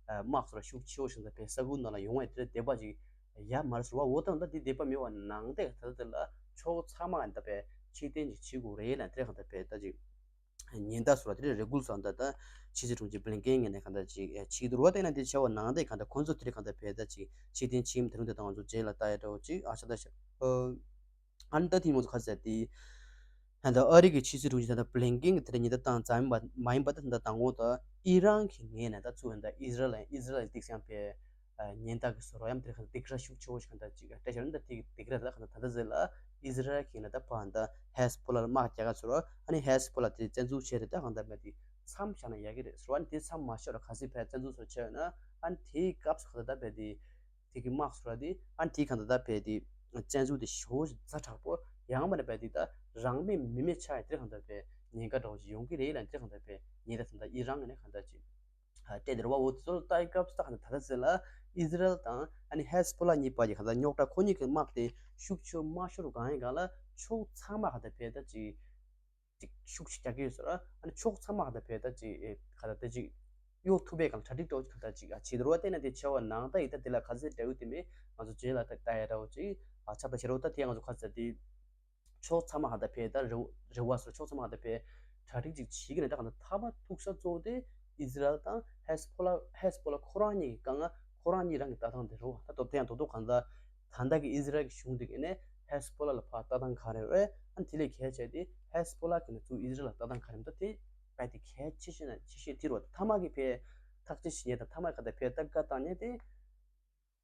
དམག་ཚོ་ར་ཤུགས་ཆེ་བོ་ཞིག་ད་ཕེ་ས་ཁུལ་ནང་ལ་ཡོང་བས་དེ་འདྲ་དད་པ་ཅིག་ཡ་མར་ཟེར་བ། འོ་ད་ད་དེ་དད་པ་མེད་པ་ནང་བསྡད་ད་ད་དེ་ལ་ཕྱོགས་ཚང་མ་ད་ཕེ་ཕྱིར་འཐེན་ཅིག་བྱེད་དགོས་རེད་ལ་དེ་ར་གང་ད་ཕེ་ད་ཅིག་ཉེན་བརྡ་ཟེར་བ་དེ་རེད་རེ་སྐུལ་སོང་ད་ད་ཕྱི་སྲིད་དྲུང་ཆེ་བྷི་ལིན་ཀེན་གྱིས་ནས་གང་ད་ཅིག་ཕྱིར་དུ་རོ་བལྟས་ན་དེ་བྱ་བ་ནང་བསྡད་གང་ད་ཁོང་ཚོ་དེ་རེད་གང་ད་ཕེ་ད་ཅིག་ཕྱིར་འཐེན་བྱེད་མི་དེ་རུང་དེ་དང་ང་ཚོ་རྗེས་ལ་ལྟ་ཡ་འདྲ་བོ་ཅིག་ཨ་ཆ་ད་ཤག་ཨ་ནི་ད་དེ་མོ་ཚོ་ཁ་ཟེར་དེ། ད་ཨ་རི་གི་ཕྱི་སྲིད་དྲུང་ཆེ་ད་བྷི་ལིན་ཀེན་གྱིས་དེ་འདྲ་ཉེན་བརྡ་བཏང་ཙམ་མ་ཡིན་པ་ད་ད་དང་པོ་ད་ཨི་རན་གྱི་ངོས་ནས་ད་ཚུར་ད་ཨི་ཟི་རལ་ཨི་ཟི་རལ་ཏིག་སང་པའི་ཉེན་བརྡ་གི་ཟེར་རོ་ཡང་དེ་ཁ་སྡིགས་ར་ཤུགས་ཆེ་བོ་ཞིག་ག་ད་ཅིག་སྤྲད་བཞག་ནི་ད་དེ་སྡིགས་ར་ད་ཁ་ད་ད་ད་ཟེར་ལ་ཨི་ཟི་རལ་གྱིས་ན་ད་ཕར་ད་ཧེ་སི་བྷོ་ལ་ལ་དམག་རྒྱག་ག་ཟེར་རོ། ཨ་ནི་ཧེ་སི་བྷོ་ལ་དེ་བཙན་འཛུལ་བྱས་རེད་ད་གང་ད་མེད་དེ་མཚམས་བཞག་ན་ཡག་གི་རེད་ཟེར་རོ། ཨ་ནི་དེ་མཚམས་མ་བཞག་ར་ག་ཚོད་ཕར་བཙན་འཛུལ་ཚོ་བྱས་ཡོད་ན་ཨ་ནི་དེའི་སྐབས་སུ་ག་ད་ད་མེད་དེ། དེ་གི་དམག་ཚོ་ར་དེ་ཨ་ནི་དེ་གང་ད་ད་ཕེ་དེ་བཙན་འཛུལ་དེ་ཞེ་པོ་ཛ་དྲག་པོ་ཡང་མ་ན་ཕེ་དེ་ད་རང་མེད་མི་མེད་ཆགས་ཡ་དེ་གང་ད་ཕེ་ཉེན་ཁ་འདྲ་བོ་ཞིག་ཡོང་གི་རེད་ལ་དེ་གང་ད་ཕེ་ཉེན་བརྡ་ད་ད་ཨི་རན་ནས་གང་ད་ཅིག་ཨ་སྤྲད་དེ་རེད་བ། འོ་དེ་ཚོ་ལ་ལྟ་ཡི་སྐབས་སུ་ད་གང་ད་ད་ད་ཟེར་ལ་ཨི་ཟི་རལ་དང་ཨ་ནི་ཧེ་སི་བྷོ་ལ་གཉིས་བར་གྱི་གང་ད་རྙོག་དྲ་ཁོ་གཉིས་ཀྱི་དམག་དེ་ཤུགས་ཆེ་མ་ཤོར་གང་ཡིན་གང་ལ་ཕྱོགས་ཚང་མ་གང་ད་ཕེ་ད་ཅིག་ཅིག་ཤུགས་ཆེ་རྒྱག་གི་ཡོད་ཟེར་ར། ཨ་ནི་ཕྱོགས་ཚང་མ་ག་ད་ཕེ་ད་ཅིག་ཨེ་ག་ད་དེ་ཅིག་གཡོ་ཐུབ་པའི་གང་གྲ་སྒྲིག་འདྲ་བོ་ཅིག་ག་ད་ཅིག་ཨ་བྱེད་དུ་ར་བལྟས་ན་དེ་བྱ་བ་ནང་ད་ཡིན་ད་དེ་ལ་ག་ཚོད་འབྲས་བུ་དེ་མེད་ང་ཚོ་རྗེས་ལ་ད་ལྟ་ཡ་འདྲ་བོ་ཅིག་ ཨ་ཆགས་པ་བྱེད་རོགས། ད་དེ་ང་ཚོ་ག་ཚོད་དེ་ཕྱོགས་ཚང་མ་ག་ད་ཕེ་ད་རེ་བ་རེ་བ་སོགས་ཕྱོགས་ཚང་མ་ག་ད་ཕེ་གྲ་སྒྲིག་ཅིག་བྱེད་ཀྱི་ནས། ད་ག་ད་མཐའ་མ་ཐུག་ས་གཙོ་བོ་དེ་ཨི་ཟི་རལ་དང་ཧེ་སི་བྷོ་ལ་ཧེ་སི་བྷོ་ལ་ཁོ་རང་གཉིས་ཀྱི་དཀའ་ངལ། ཁོ་རང་གཉིས་རང་གི་ལྟ་སྟངས་དེ་རེད་བ། ད་སྟོབས་དེ་ཡང་རྡོག་རྡོག་གང་ལྟར་ད་ལྟ་གི་ཨི་ཟི་རལ་གྱི་གཞུང་དེ་གི་ནས་ཧེ་སི་བྷོ་ལ་ལ་ཕར་ལྟ་སྟངས་ག་རེ་རེད། ཨ་ནི་དེ་ལས་གལ་ཆེ་དེ་ཧེ་སི་བྷོ་ལ་གི་ནས་ཚུར་ཨི་ཟི་རལ་ལ་ལྟ་སྟངས་ག་རེ་རེད། ད་དེ་རྦད་དེ་གལ་ཆེ་ཤོས་ན་ཆེ་ཤོས་དེ་རེད་བ། ད་མཐའ་མ་གི་ཕེ་ཐག་གཅོད་བྱེད་མཁན་དང་མཐའ་མ་ག་ད་ཕེ་ལྟ་བཀའ་བཏང་མཁན་དེ་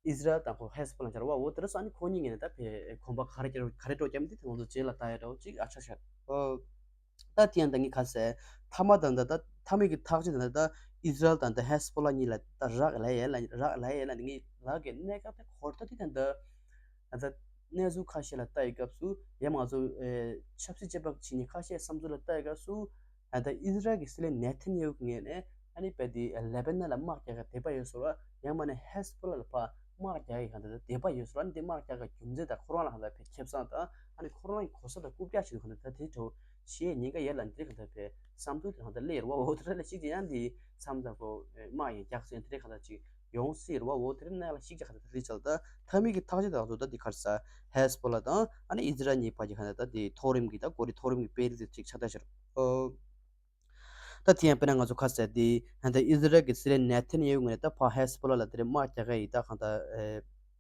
ཨི་ཟི་རལ་དང་ཁོ་ཧེ་སི་བྷོ་ལ་ཆགས་རེད་བ། འོ་དེ་རེད་ས། ཨ་ནི་ཁོ་གཉིས་ངེས་ནས་ད་ཕེ་གོམ་པ་ག་རེ་རྒྱག་ག་རེ་འགྲོ་རྒྱབ་མི་དེ་ང་ཚོ་རྗེས་ལ་ལྟ་ཡ་འདྲ་བོ་ཅིག་ཨ་ཆ་ཤར། ཨོ། ད་དེ་ཡང་ད་ངས་ཁ་གསལ་མཐའ་མ་དང་ད་ད་མཐའ་མའི་གི་ཐག་གཅོད་དང་ད་ཨི་ཟི་རལ་དང་ད་ཧེ་སི་བྷོ་ལ་གཉིས་ལ་ད་རག་ལས་ཡས་ལ་རག་ལས་ཡས་ལ་ངས་ལག་གི་གནད་འགག་དེ་ཧོར་ད་དེ་དང་ད་ད་གནས་ཚུལ་ཁ་ཤས་ལ་ལྟ་ཡི་སྐབས་སུ་ཡང་ང་ཚོ་ཆབ་སྲིད་དཔྱད་པ་བྱེད་མཁན་ཁ་ཤས་བསམ་ཚུལ་ལ་ལྟ་ཡི་སྐབས་སུ། ད་ལྟ་ཨི་ཟི་རལ་གྱི་སྲིད་བློན་ནེ་ཐན་ཡ་ཧུ་གི་ངོས་ནས་ཨ་ནི་རྦད་དེ་ལེ་བྷ་ནན་ལ་དམག་རྒྱག་གི་དད་པ་ཡོད་ཟེར་བ། ཡང་མིན་ན་ཧེ་སི་བྷོ་ལ་ལ་ཕར་དམག་རྒྱག་གི་གང་ལྟར་དད་པ་ཡོད་ཟེར་བ། ཨ་ནི་དེ་དམག་རྒྱག་གི་རྒྱུ་མཚན་དང་ཁོ་རང་ལ་གང་ལྟར་ཕེ་ཁེ་བཟང་དང་ཨ་ནི་ཁོ་རང་གི་གོ་ས་དང་རྐུབ་བཀྱག་བྱེད་དུས་གང་ལྟར་ད་དེ་འདྲ་བོ་བྱེད་ཉེན་ཁ་ཡོད་ལ་འདིར་གང་ལྟར་ཕེ་བསམ་ཚུལ་དེ་གང་ལྟར་སླེབས་ཡོད་རེད་བ། འོ་དེ་འདྲ་ལ་གཅིག་དེ་ཡང་འདི་མཚམས་དང་ཁོ་དམག་ཡང་རྒྱག་སྲིད་ཡང་དེ་འདྲ་གང་ལྟར་ཅིག་ཡོང་སྲིད་རེད་བ། འོ་དེ་རིང་ནང་ལ་ཞིག་ཅིག་ག་ད་ལི་ཆལ་ད་མཐའ་མའི་གི་ཐག་གཅོད་དང་ཚོ་ད་འདི་གར་ས་ཧེ་སི་བྷོ་ལ་དང་ཨ་ནི་ཨི་ཟི་རལ་གཉིས་བར་གྱི་ག་ད་ད་འདི་མཐོ་རིམ་གྱི་ད་གོ་རི་མཐོ་རིམ་གྱི་སྤེལ་རེས་དེ་ཅིག་ཆགས་ད་ཤར། ཨོ། ད་དེ་ཡང་དཔེར་ན་ང་ཚོ་ཁ་གསལ་དེ་ད་ཨི་ཟི་རལ་གྱི་སྲིད་བློན་ནེ་ཐན་ཡ་ཧུ་ངོས་ནས་ད་ཕར་ཧེ་སི་བྷོ་ལ་ལ་དེ་རིང་དམག་རྒྱག་ག་ཡི་ད་གང་ད་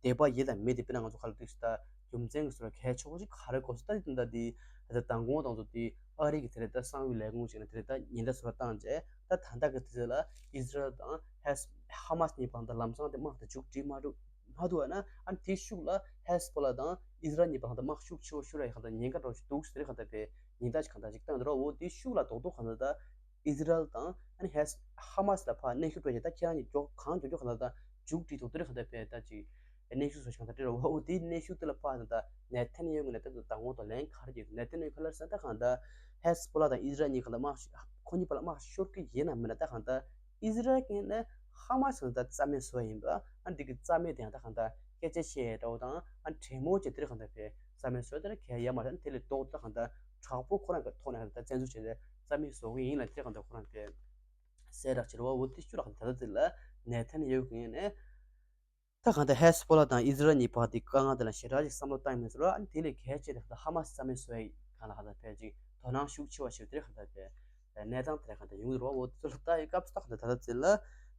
དད་པ་ཡོད་དང་མེད་དེ་དཔེར་ན་ང་ཚོ་ཁ་ལ་དུས་སུ་ད་རྒྱུ་མཚན་གྱི་སོར་གལ་ཆེ་བོ་ཅིག་ག་རེ་གོ་སོང་ད་དེ་ད་དེ་ད་མདང་དགོང་དང་ཚོ་དེ་ཨ་རི་གི་དེ་རེད་ད་གསང་བའི་ལས་ཁུངས་ཅིག་ནས་དེ་རེད་ད་ཉེན་བརྡ་སོར་བཏང་རྗེས་ད་ད་ལྟ་གི་དུས་ཚོད་ལ་ཨི་ཟི་རལ་དང་ཧེ་སི་ཧ་མ་སི་གཉིས་བར་ད་ལམ་སང་དེ་དམག་དེ་མཇུག་སྒྲིལ་མ་འགྲོ་མ་འདུག་ཨ་ན་ཨ་ནི་དེའི་ཤུགས་ལ་ཧེ་སི་བྷོ་ལ་དང་ཨི་ཟི་རལ་གཉིས་བར་ད་དམག་ཤུགས་ཆེ་བོ་ཤོར་ཡ་གང་ད་ཉེན་ཁ་འགྲོ་ཞིག་འདུག་ཟེར་གང་ད་པའི་ཉེན་བརྡ་ཅིག་གང་ད་ཅིག་བཏང་འདུག་ར། འོ་དེའི་ཤུགས་ལ་རྡོག་རྡོག་གང་ད་ད་ཨི་ཟི་རལ་དང་ཨ་ནི་ཧེ་སི་ཧ་མ་སི་ལ་ཕར་གནོན་ཤུགས་སྤྲོད་ཡ་ད་ཁྱེད་རང་གཉིས་མགྱོགས་གང་མགྱོགས་མགྱོགས་གང་ད་ད་མཇུག་སྒྲིལ་ཐུབ་དེ་རེད་གང་ད་པའི་ད་ཅིག་གནོན་ཤུགས་སོགས་ཤིག་གང་ད་སྤྲད་ར། འོ་དེའི་གནོན་ཤུགས་དེ་ལ་ཕར་གང་ད་ནེ་ཐན་ཡ་ཧུ་ངོས་ནས་ད་ད་ངོ་ད་ལན་ག་རེ་བྱས་ནེ་ཐན་ཡ་ཧུ་ག་ལ་ཟེར་ད་གང་ད་ཧེ་སི་བྷོ་ལ་དང་ཨི་ཟི་རལ་གཉིས་གང་ད་དམག་ཁོ་གཉིས་བར་ལ་དམག་ཤོར་གི་ཡིན་ན་མིན་ན་ད་གང་ད་ཨི་ཟི་རལ་གྱི་ནས་ཧ་མ་སི་ལ་ད་རྩ་མེད་བཟོ་ཡ་ཡིན་པ། ཨ་འདི་གི་རྩ་མེད་དེ་ཡང་ད་གང་ལྟར་སྐད་ཆ་བཤད་ཡ་འདྲ་བོ་དང་ཨ་གྲོས་མོལ་བྱས་དེར་གང་ལྟར་པའི་རྩ་མེད་བཟོ་ཡ་དེ་ལ་གལ་ཡ་མ་རེད། དེ་ལས་ལྡོག་ད་གང་ལྟར་དྲག་པོ་ཁོ་རང་གི་ཐོག་ནས་གང་ལྟར་བཙན་འཛུལ་བྱས་ཏེ་རྩ་མེད་བཟོ་གི་ཡིན་ལ་དེ་གང་ལྟར་ཁོ་རང་པའི་གསལ་བསྒྲགས་བྱས་རེད་བ། འོ་དེ་ཤུ་རག་ད་ལྟ་དེ་ལ་ནེ་ཐན་ཡ་ཧུ་གི་ངོས་ནས་ད་གང་ལྟར་ཧེ་སི་བྷོ་ལ་དང་ཨི་ཟི་རལ་གཉིས་བར་དེ་དཀའ་ངལ་དེ་ལ་ཞེ་དྲག་ཅིག་བསམ་བློ་བཏང་ཡོད་མེད་ཟེར་བ། ཨ་ནི་དེ་ལས་གལ་ཆེ་དེ་གང་ལྟར་ཧ་མ་སི་རྩ་མེད་བཟོ་ཡ་གང་ལ་གང་ལྟར་ཕལ་ཅིག་དོ་སྣང་ཤུགས་ཆེ་བ་ཞིག་དེ་གང་ལྟར་པའི་གནས་སྟངས་དེ་གང་ལྟར་ཡོང་གི་རེད་བ། འོ་དེ་ཚོ་ལ་ལྟ་ཡི་སྐབས་སུ་ད་གང་ལྟར་ད་ལྟ་ཚེ་ལ་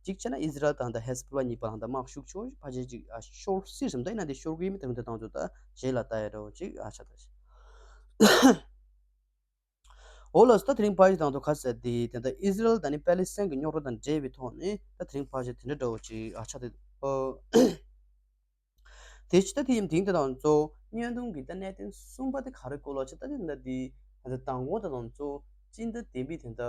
གཅིག་བྱས་ན་ཨི་ཟི་རལ་དང་ད་ཧེ་སི་བྷོ་ལ་གཉིས་བར་ལ་ད་དམག་ཤུགས་ཆེ་བ་ཕལ་ཆེར་ཅིག་ཨ་ཤོར་སྲིད་བསམ་ད་ཡིན་ན་དེ་ཤོར་གི་ཡིན་མིན་དེ་གང་ལྟར་ད་ང་ཚོ་ད་རྗེས་ལ་ལྟ་ཡ་འདྲ་བོ་ཅིག་ཨ་ཆགས་ད་ཤི། འོ་ལགས་སོ། ད་དེ་རིང་ཕལ་ཆེར་དང་དུ་ཁ་གསལ་དེ་དེ་ད་ཨི་ཟི་རལ་དང་ནི་པེ་ལི་སི་ཐན་གྱི་རྙོག་དྲ་དང་འབྲེལ་བའི་ཐོག་ནས་ད་དེ་རིང་ཕལ་ཆེར་དེ་འདྲ་འདྲ་བོ་ཅིག་ཨ་ཆགས་དེ། ཨོ། དེ་ཕྱི་ད་དེ་ཡིན་དེང་དེ་དང་གཙོ་བོ་བརྙན་ཐུང་གི་ད་གནད་དོན་གསུམ་པ་དེ་ག་རེ་སྐོར་ལ་ཆ་ད་དེ་ད་དེ་ད་དང་པོ་དེ་དང་གཙོ་སྤྱི་ཟླ་བདུན་པའི་དེ་ད་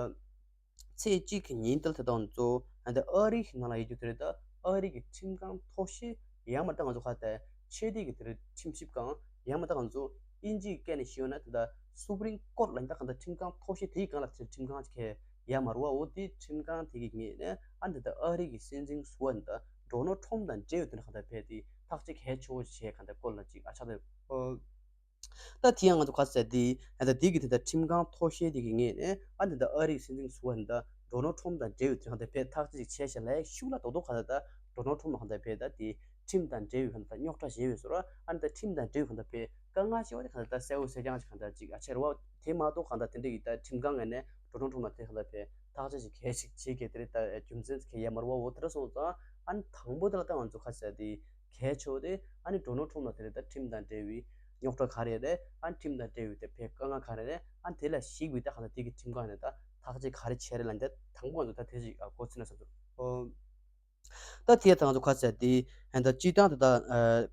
ཚེས་གཅིག་གི་ཉིན་དེ་ད་དང་གཙོ་ད་ཨ་རི་གི་ནང་ལ་ཡོད་རྒྱུ་དེ་རེད། ད་ཨ་རི་གི་ཁྲིམས་ཁང་མཐོ་ཤོས་ཡང་མ་ད་ང་ཚོ་ཁ་ད་ཆེས་མཐོའི་གི་དེ་རེད་ཁྲིམས་ཞིབ་ཁང་ཡང་མ་ད་ང་ཚོ་དབྱིན་ཇིའི་སྐད་ནས་ཞུས་ན་དེ་ད་སུ་པི་རིམ་ཀོར་ལ་ཡིན་ད་གང་ད་ཁྲིམས་ཁང་མཐོ་ཤོས་དེའི་སྒང་ལ་ཁྲིམས་ཁང་ཅིག་ཡ་མ་རུ་བ། འོ་དེ་ཁྲིམས་ཁང་དེ་གི་ངོས་ནས་ཨ་འདི་ད་ཨ་རི་གི་སྲིད་འཛིན་ཟུར་པ་འདི་ཌོ་ནལ་ཁྲོམ་དང་འབྲེལ་ཡོད་དེ་འདྲ་གང་ལྟར་ཕེ་དེ་ཐག་གཅོད་གལ་ཆེ་བོ་བྱས་གང་ལྟར་སྐོར་ལ་ཅིག་ཨ་ཆགས་ཏེ། ཨོ། ད་དེ་ཡང་ང་ཚོ་ག་ཟེར་དེ་ཨ་ད་དེ་གི་དེ་ད་ཁྲིམས་ཁང་མཐོ་ཤོས་དེ་གི་ངོས་ནས་ཨ་འདི་ད་ཨ་རི་གི་སྲིད་འཛིན་ཟུར་པ་འདི་ཌོ་ནལ་ཁྲོམ་དང་འབྲེལ་ཡོད་དེ་གང་ལྟར་ཕེ་ཐག་གཅོད་ཅིག་བྱས་ཤག་ལ་ཤུགས་ལ་རྡོག་རྡོག་གང་ལྟར་ད་ཌོ་ནལ་ཁྲོམ་ལ་གང་ལྟར་ཕེ་ད་དེ་ཁྲིམས་དང་འབྲེལ་ཡོད་གང་ལྟར་རྙོག་དྲ་བྱས་ཡོད་ཟེར་བ། ཨ་འདི་ད་ཁྲིམས་དང་འབྲེལ་ཡོད་གང་ལྟར་ཕེ་དཀའ་ངལ་ཆེ་བ་དེ་གང་ལྟར་གསལ་བོ་གསལ་རྐྱང་ཅིག་གང་ལྟར་ཅིག་ཨ་ཆེ་རེད་བ། དེ་མ་གཏོགས་གང་ལྟར་དེ་འདྲ་ཡི་ད་ཁྲིམས་ཁང་ངོས་ནས་ཌོ་ནལ་ཁྲོམ་ལ་དེ་གང་ལྟར་ཕེ་ཐག་གཅོད་ཅིག་གལ་ཞིག་བྱེད་དགོས་དེ་རེད། ད་རྒྱུ་མཚན་གལ་ཡ་མ་རུ་བ། འོ་དེ་འདྲ་སོང་ཙང་ཨ་ནི་དང་པོ་དེ་ལ་ད་ང་ཚོ་ག་ཟེར་དེ་གལ་ཆེ་བ་དེ་ཨ་ནི་ཌོ་ནལ་ཁྲོམ་ལ་དེ་རེད། ད་ཁྲིམས་དང་འབྲེལ་བའི་རྙོག་དྲ་ག་རེ་རེད། ཨ་ནི་ཁྲིམས་དང་འབྲེལ་བའི་དེ་ཕེ་དཀའ་ངལ་ག་རེ་རེད། ཨ་ནི་དེ་ལ་གཞིགས་པའི་ད་གང་ལྟར་དེ་གི་ཁྲིམས་ཁང་ནས་ད་ཐག་གཅོད་ག་རེ་བྱས་རེད་ལབ་ནས་ད་དང་པོ་ང་ཚོ་ད་དེ་ཅིག་གོ་ཚིག་ན་བསམ་ཚུལ། ཨོ། ད་དེ་ད་ང་ཚོ་ག་ཟེར་དེ་ད་སྤྱིར་བཏང་དེ་ད་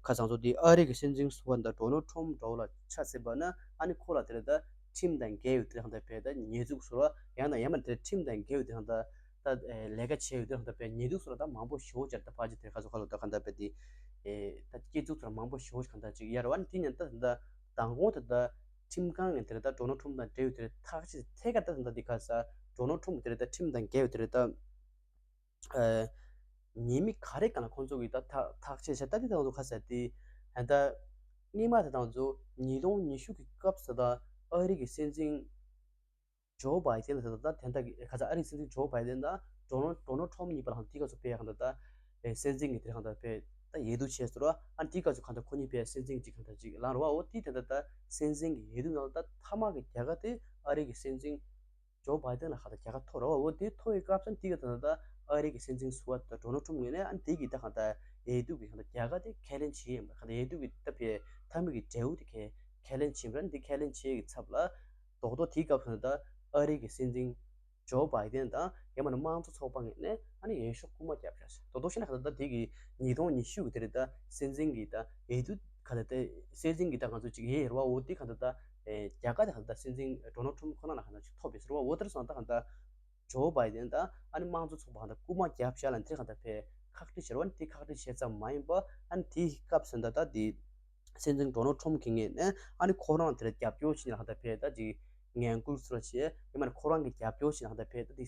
ཁ་སང་ཚོ་དེ་ཨ་རི་གི་སྲིད་འཛིན་ཟུར་པ་ད་ཌོ་ནལ་ཁྲོམ་འདྲ་བོ་ལ་ཆ་མཚོན་པ་ན་ཨ་ནི་ཁོ་ལ་དེ་ལ་ད་ཁྲིམས་དང་འགལ་ཡོད་དེ་གང་ལྟར་ཕེ་ད་ཉེས་འཛུགས་ཟེར་བ་ཡང་ན་ཡང་མ་དེ་ཁྲིམས་དང་འགལ་ཡོད་དེ་གང་ལྟར་ད་ལས་ཀ་བྱས་ཡོད་དེ་གང་ལྟར་ཕེ་ཉེས་འཛུགས་ཟེར་བ་ད་མང་པོ་ཞེ་པོ་ཅིག་ད་ཕལ་ཆེར་དེ་ག་ཚོད་ག་ལོ་ད་གང་ལྟར་ཕེ་དེ་ད་སྐྱེ་འཛུགས་ཟེར་བ་མང་པོ་ཞེ་པོ་ཅིག་གང་ལྟར་ཅིག་ཡར་བ་ནི་དེ་ཉིན་ད་ད་མདང་དགོང་དེ་ད་ཁྲིམས་ཁང་ངས་དེ་ལ་ད་ཌོ་ནལ་ཁྲོམ་དང་འབྲེལ་ཡོད་དེ་ཐག་གཅོད་ཐད་ཀར་ད་ད་འདི་ག་ཟེར་ཌོ་ནལ་ཁྲོམ་དེ་ལ་ད་ཁྲིམས་དང་འགལ་ཡོད་དེ་ད། ཉེས་མིང་ག་རེ་གང་ལ་ཁོང་ཚོ་གིས་ད་ཐག་ཐག་གཅོད་བྱས། ད་དེ་དང་ཚོ་ཁ་གསལ་ཏེ་ད་སྔོན་མ་དེ་དང་ཚོ་ཉིས་སྟོང་ཉི་ཤུ་གི་སྐབས་སུ་ད་ཨ་རི་གི་སྲིད་འཛིན་ཇོ་བྷའི་ཏན་ད་ད་དེ་འདྲ་གི་ཁ་ས་ཨ་རིའི་སྲིད་འཛིན་ཇོ་བྷའི་ཏན་ད་ཌོ་ནལ་ཌོ་ནལ་ཁྲོམ་གཉིས་བར་ལ་ཧང་ཐིག་ག་ཚོ་སྤེལ་ཡ་གང་ད་ད་སྲིད་འཛིན་གི་དེ་གང་ད་སྤེལ། ད་འོས་བསྡུ་བྱས་སོང་ར། ཨ་ནི་དེའི་སྐབས་སུ་གང་ལྟར་ཁོ་གཉིས་ཕར་སྲིད་འཛིན་གཅིག་གང་ལྟར་གཅིག་ལངས་ར་བ། འོ་དེའི་དེ་འདྲ་ད་སྲིད་འཛིན་གྱི་འོས་བསྡུ་ནང་ལ་ད་མཐའ་མ་གི་རྒྱལ་ཁ་དེ་ཨ་རི་གི་སྲིད་འཛིན་ཇོ་བྷའི་ཏན་ལ་གང་ལྟར་རྒྱལ་ཁ་ཐོབ་ར་བ། འོ་དེ་ཐོབ་པའི་སྐབས་སུ་དེའི་གི་ད་ད་ད་ཨ་རི་གི་སྲིད་འཛིན་ཟུར་པ་ད་ཌོ་ནལ་ཊམ་ངོས་ནས་ཨ་ནི་དེའི་གི་ད་གང་ལྟར་འོས་བསྡུ་གི་གང་ལྟར་རྒྱལ་ཁ་དེ་ཁས་ལེན་བྱེད་ཡིན་པ། གང་ལྟར་འོས་བསྡུ་གི་ད་ཕར་མཐའ་མའི་གི་འབྲས་བུ་དེ་ཁས་ཁས་ལེན་བྱེད་པ་ར། འདི་ཁས་ལེན་བྱེད་ཀྱི་ཚབ་ལ་རྡོག་རྡོག་དེའི་སྐབས་སུ་ད་ཨ་རི་གི་སྲིད་འཛིན་ཇོ་བྷའི་ཏན་དང་ཡང་མིན་ན་དམངས་གཙོ་ཚོགས་པ་ངོས་ནས་ཨ་ནི་འོས་ཤོག་རྐུ་མ་བརྒྱབ་བཞག་རྡོག་རྡོག་བཤད་ན་གང་ལྟར་ད་དེ་གི་ཉིས་སྟོང་ཉི་ཤུ་གི་དེ་རེད། ད་སྲིད་འཛིན་གྱི་ད་འོས་བསྡུ་གང་ལྟར་ད་སྲིད་འཛིན་གྱི་ད་ང་ཚོ་ཅིག་ཡོད་རེད་བ། འོ་དེ་གང་ལྟར་ད་རྒྱལ་ཁ་དེ་གང་ལྟར་ད་སྲིད་འཛིན་ཌོ་ནལ་ཊམ་ཁོ་རང་ལ་གང་ལྟར་ཅིག་ཐོབ་པའི་ཟེར་བ། འོ་དེར་སོང་ད་གང་ལྟར་ཇོ་བྷའི་ཏན་དང་ཨ་ནི་དམངས་གཙོ་ཚོགས་པ་གང་ལྟར་རྐུ་མ་བརྒྱབ་བཞག་ལ་དེ་གང་ལྟར་ཕར་ཁག་དཀྲི་བྱས་ར་བ། ཨ་ནི་དེ་ཁག་དཀྲི་བྱས་ཙམ་མ་ཡིན་པ་ཨ་ནི་དེའི་སྐབས་སུ་ད་ད་དེ་སྲིད་འཛིན་ཌོ་ནལ་ཊམ་གྱི་ངོས་ནས་ཨ་ནི་ཁོ་རང་དེར་རྒྱབ་སྐྱོར་བྱེད་ན་གང་ལྟར་ཕར་ད་ཅིག་ངན་སྐུལ་ཚུར་བྱས། ཡང་མིན་ན་ཁོ་རང་གི་རྒྱབ་སྐྱོར་བྱེད་ན་གང་ལྟར་ཕར་ད་དེ་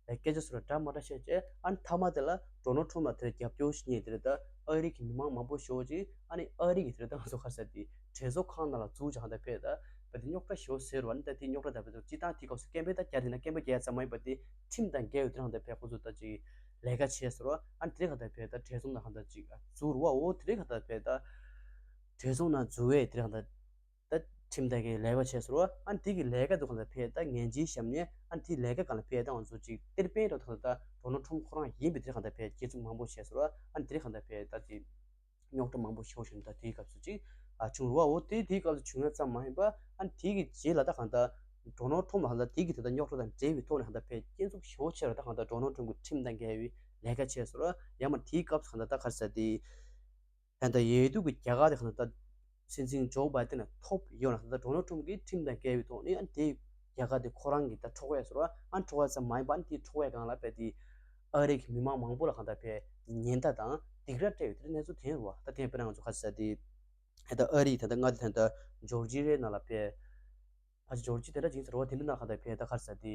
ད་སྐད་ཆ་ཚུར་འདྲ་མ་འདྲ་བཤད་བྱས། ཨ་ནི་མཐའ་མ་དེ་ལ་ཌོ་ནལ་ཊམ་ལ་དེར་རྒྱབ་སྐྱོར་བྱེད་མཁན་དེར་ད་ཨ་རི་གི་མི་མང་མང་པོ་ཞེ་པོ་ཅིག་ཨ་ནི་ཨ་རི་གི་དེར་ད་ང་ཚོ་ག་རེ་ཟེར་དེ་གྲོས་ཚོགས་ཁང་ནང་ལ་འཛུལ་བྱས་གང་ལྟར་ཕར་ད་བ་དེ་རྙོག་དྲ་ཞེ་པོ་ཟེར་བ། ཨ་ནི་ད་དེ་རྙོག་དྲ་ད་བ་དེ་སྤྱིར་བཏང་དེའི་སྐབས་སུ་སྐད་འབོད་ད་རྒྱག་དེ་ན་སྐད་འབོད་རྒྱག་ཡ་ཙམ་མ་ཡིན་པ་དེ་ཁྲིམས་དང་འགལ་བའི་དེར་གང་ལྟར་ཕར་ཁོ་ཚོ་ད་ཅིག་ལས་ཀ་བྱས་སོང་ར། ཨ་ནི་དེ་རེད་གང་ལྟར་ཕར་ད་གྲོས་ཚོགས་ནང་གང་ལྟར་ཅིག་འཛུལ་བ། འོ་དེ་རེད་གང་ལྟར་ཕར་ད་གྲོས་ཚོགས་ནང་འཛུལ་བས་དེ་རེད་གང་ལྟར་ད་ཁྲིམས་དང་འགལ་བའི་ལས་ཀ་བྱས་སོང་ར། ཨ་ནི་དེ་གི་ལས་ཀ་དེ་གང་ལྟར་ཕར་ད་ངན་ཇུས་བཤམས་ནས་ཨ་ནི་དེའི་ལས་ཀ་སྒང་ལ་ཕར་ད་ང་ཚོ་ཅིག་ཏེར་པན་རོ་ད་གང་ལྟར་ཌོ་ནལ་ཊམ་ཁོ་རང་ཡིན་པའི་དེ་རེད་གང་ལྟར་ཕར་སྐྱོན་འཛུགས་མང་པོ་བྱས་སོང་ར། ཨ་ནི་དེ་རེད་གང་ལྟར་ཕར་ད་ཅིག་རྙོག་དྲ་མང་པོ་ཞེ་པོ་ཞིག་ད་དེའི་སྐབས་སུ་ཅིག་ཨ་བྱུང་ར་བ། འོ་དེ་དེའི་སྐབས་སུ་བྱུང་ཡ་ཙམ་མ་ཡིན་པ་ཨ་ནི་དེ་གི་རྗེས་ལ་ད་གང་ལྟར་ཌོ་ནལ་ཊམ་ལ་གང་ལྟར་དེ་གི་དེ་ད་རྙོག་དྲ་དང་འབྲེལ་བའི་ཐོག་ནས་གང་ལྟར་ཕར་སྐྱོན་འཛུགས་ཞེ་པོ་ཆེ་ར། ད་གང་ལྟར་ཌོ་ནལ་ཊམ་གྱི་ཁྲིམས་དང་འགལ་བའི་ལས་ཀ་བྱས་སོང་ར། ཡང་མིན་དེའི་སྐབས་སུ་གང་ལྟར་ད་ག་རེ་ཟེར་དེ་ད་ལྟ་འོས་བསྡུ་གི་རྒྱལ་ཁ་དེ་གང་ལྟར་ད་སྲིད་འཛིན་ཇོ་བྷའི་ཏན་ལ་ཐོབ་ཡོད་ན་གང་ལྟར་ཌོ་ནལ་ཊམ་གྱི་ཁྲིམས་དང་འགལ་བའི་ཐོག་ནས་ཨ་ནི་དེའི་རྒྱལ་ཁ་དེ་ཁོ་རང་གིས་ད་འཕྲོག་ཡ་སོང་ར། ཨ་ནི་འཕྲོག་ཡ་ཙམ་མ་ཡིན་པ་ཨ་ནི་དེའི་འཕྲོག་ཡ་སྒང་ལ་ཕར་དེ་ཨ་རི་གི་མི་མང་མང་པོ་ལ་གང་ལྟར་ཕར་ཉེན་བརྡ་དང་སྡིགས་ར་སྤྲད་ཡོད་དེ་གནས་ཚུལ་ཐོན་ར་བ། ད་དེ་དཔེར་ན་ང་ཚོ་ག་རེ་ཟེར་དེ་ད་ལྟ་ཨ་རི་ད་ལྟ་མངའ་སྡེ་ད་ལྟ་ཇོར་ཇི་ཡའི་ནང་ལ་ཕར་ཕ་ཇོར་ཇི་དེ་འདྲ་ཅིག་ཟེར་བ་དེ་འདྲ་ནང་གང་ལྟར་ཕར་ད་ག་རེ་ཟེར་དེ་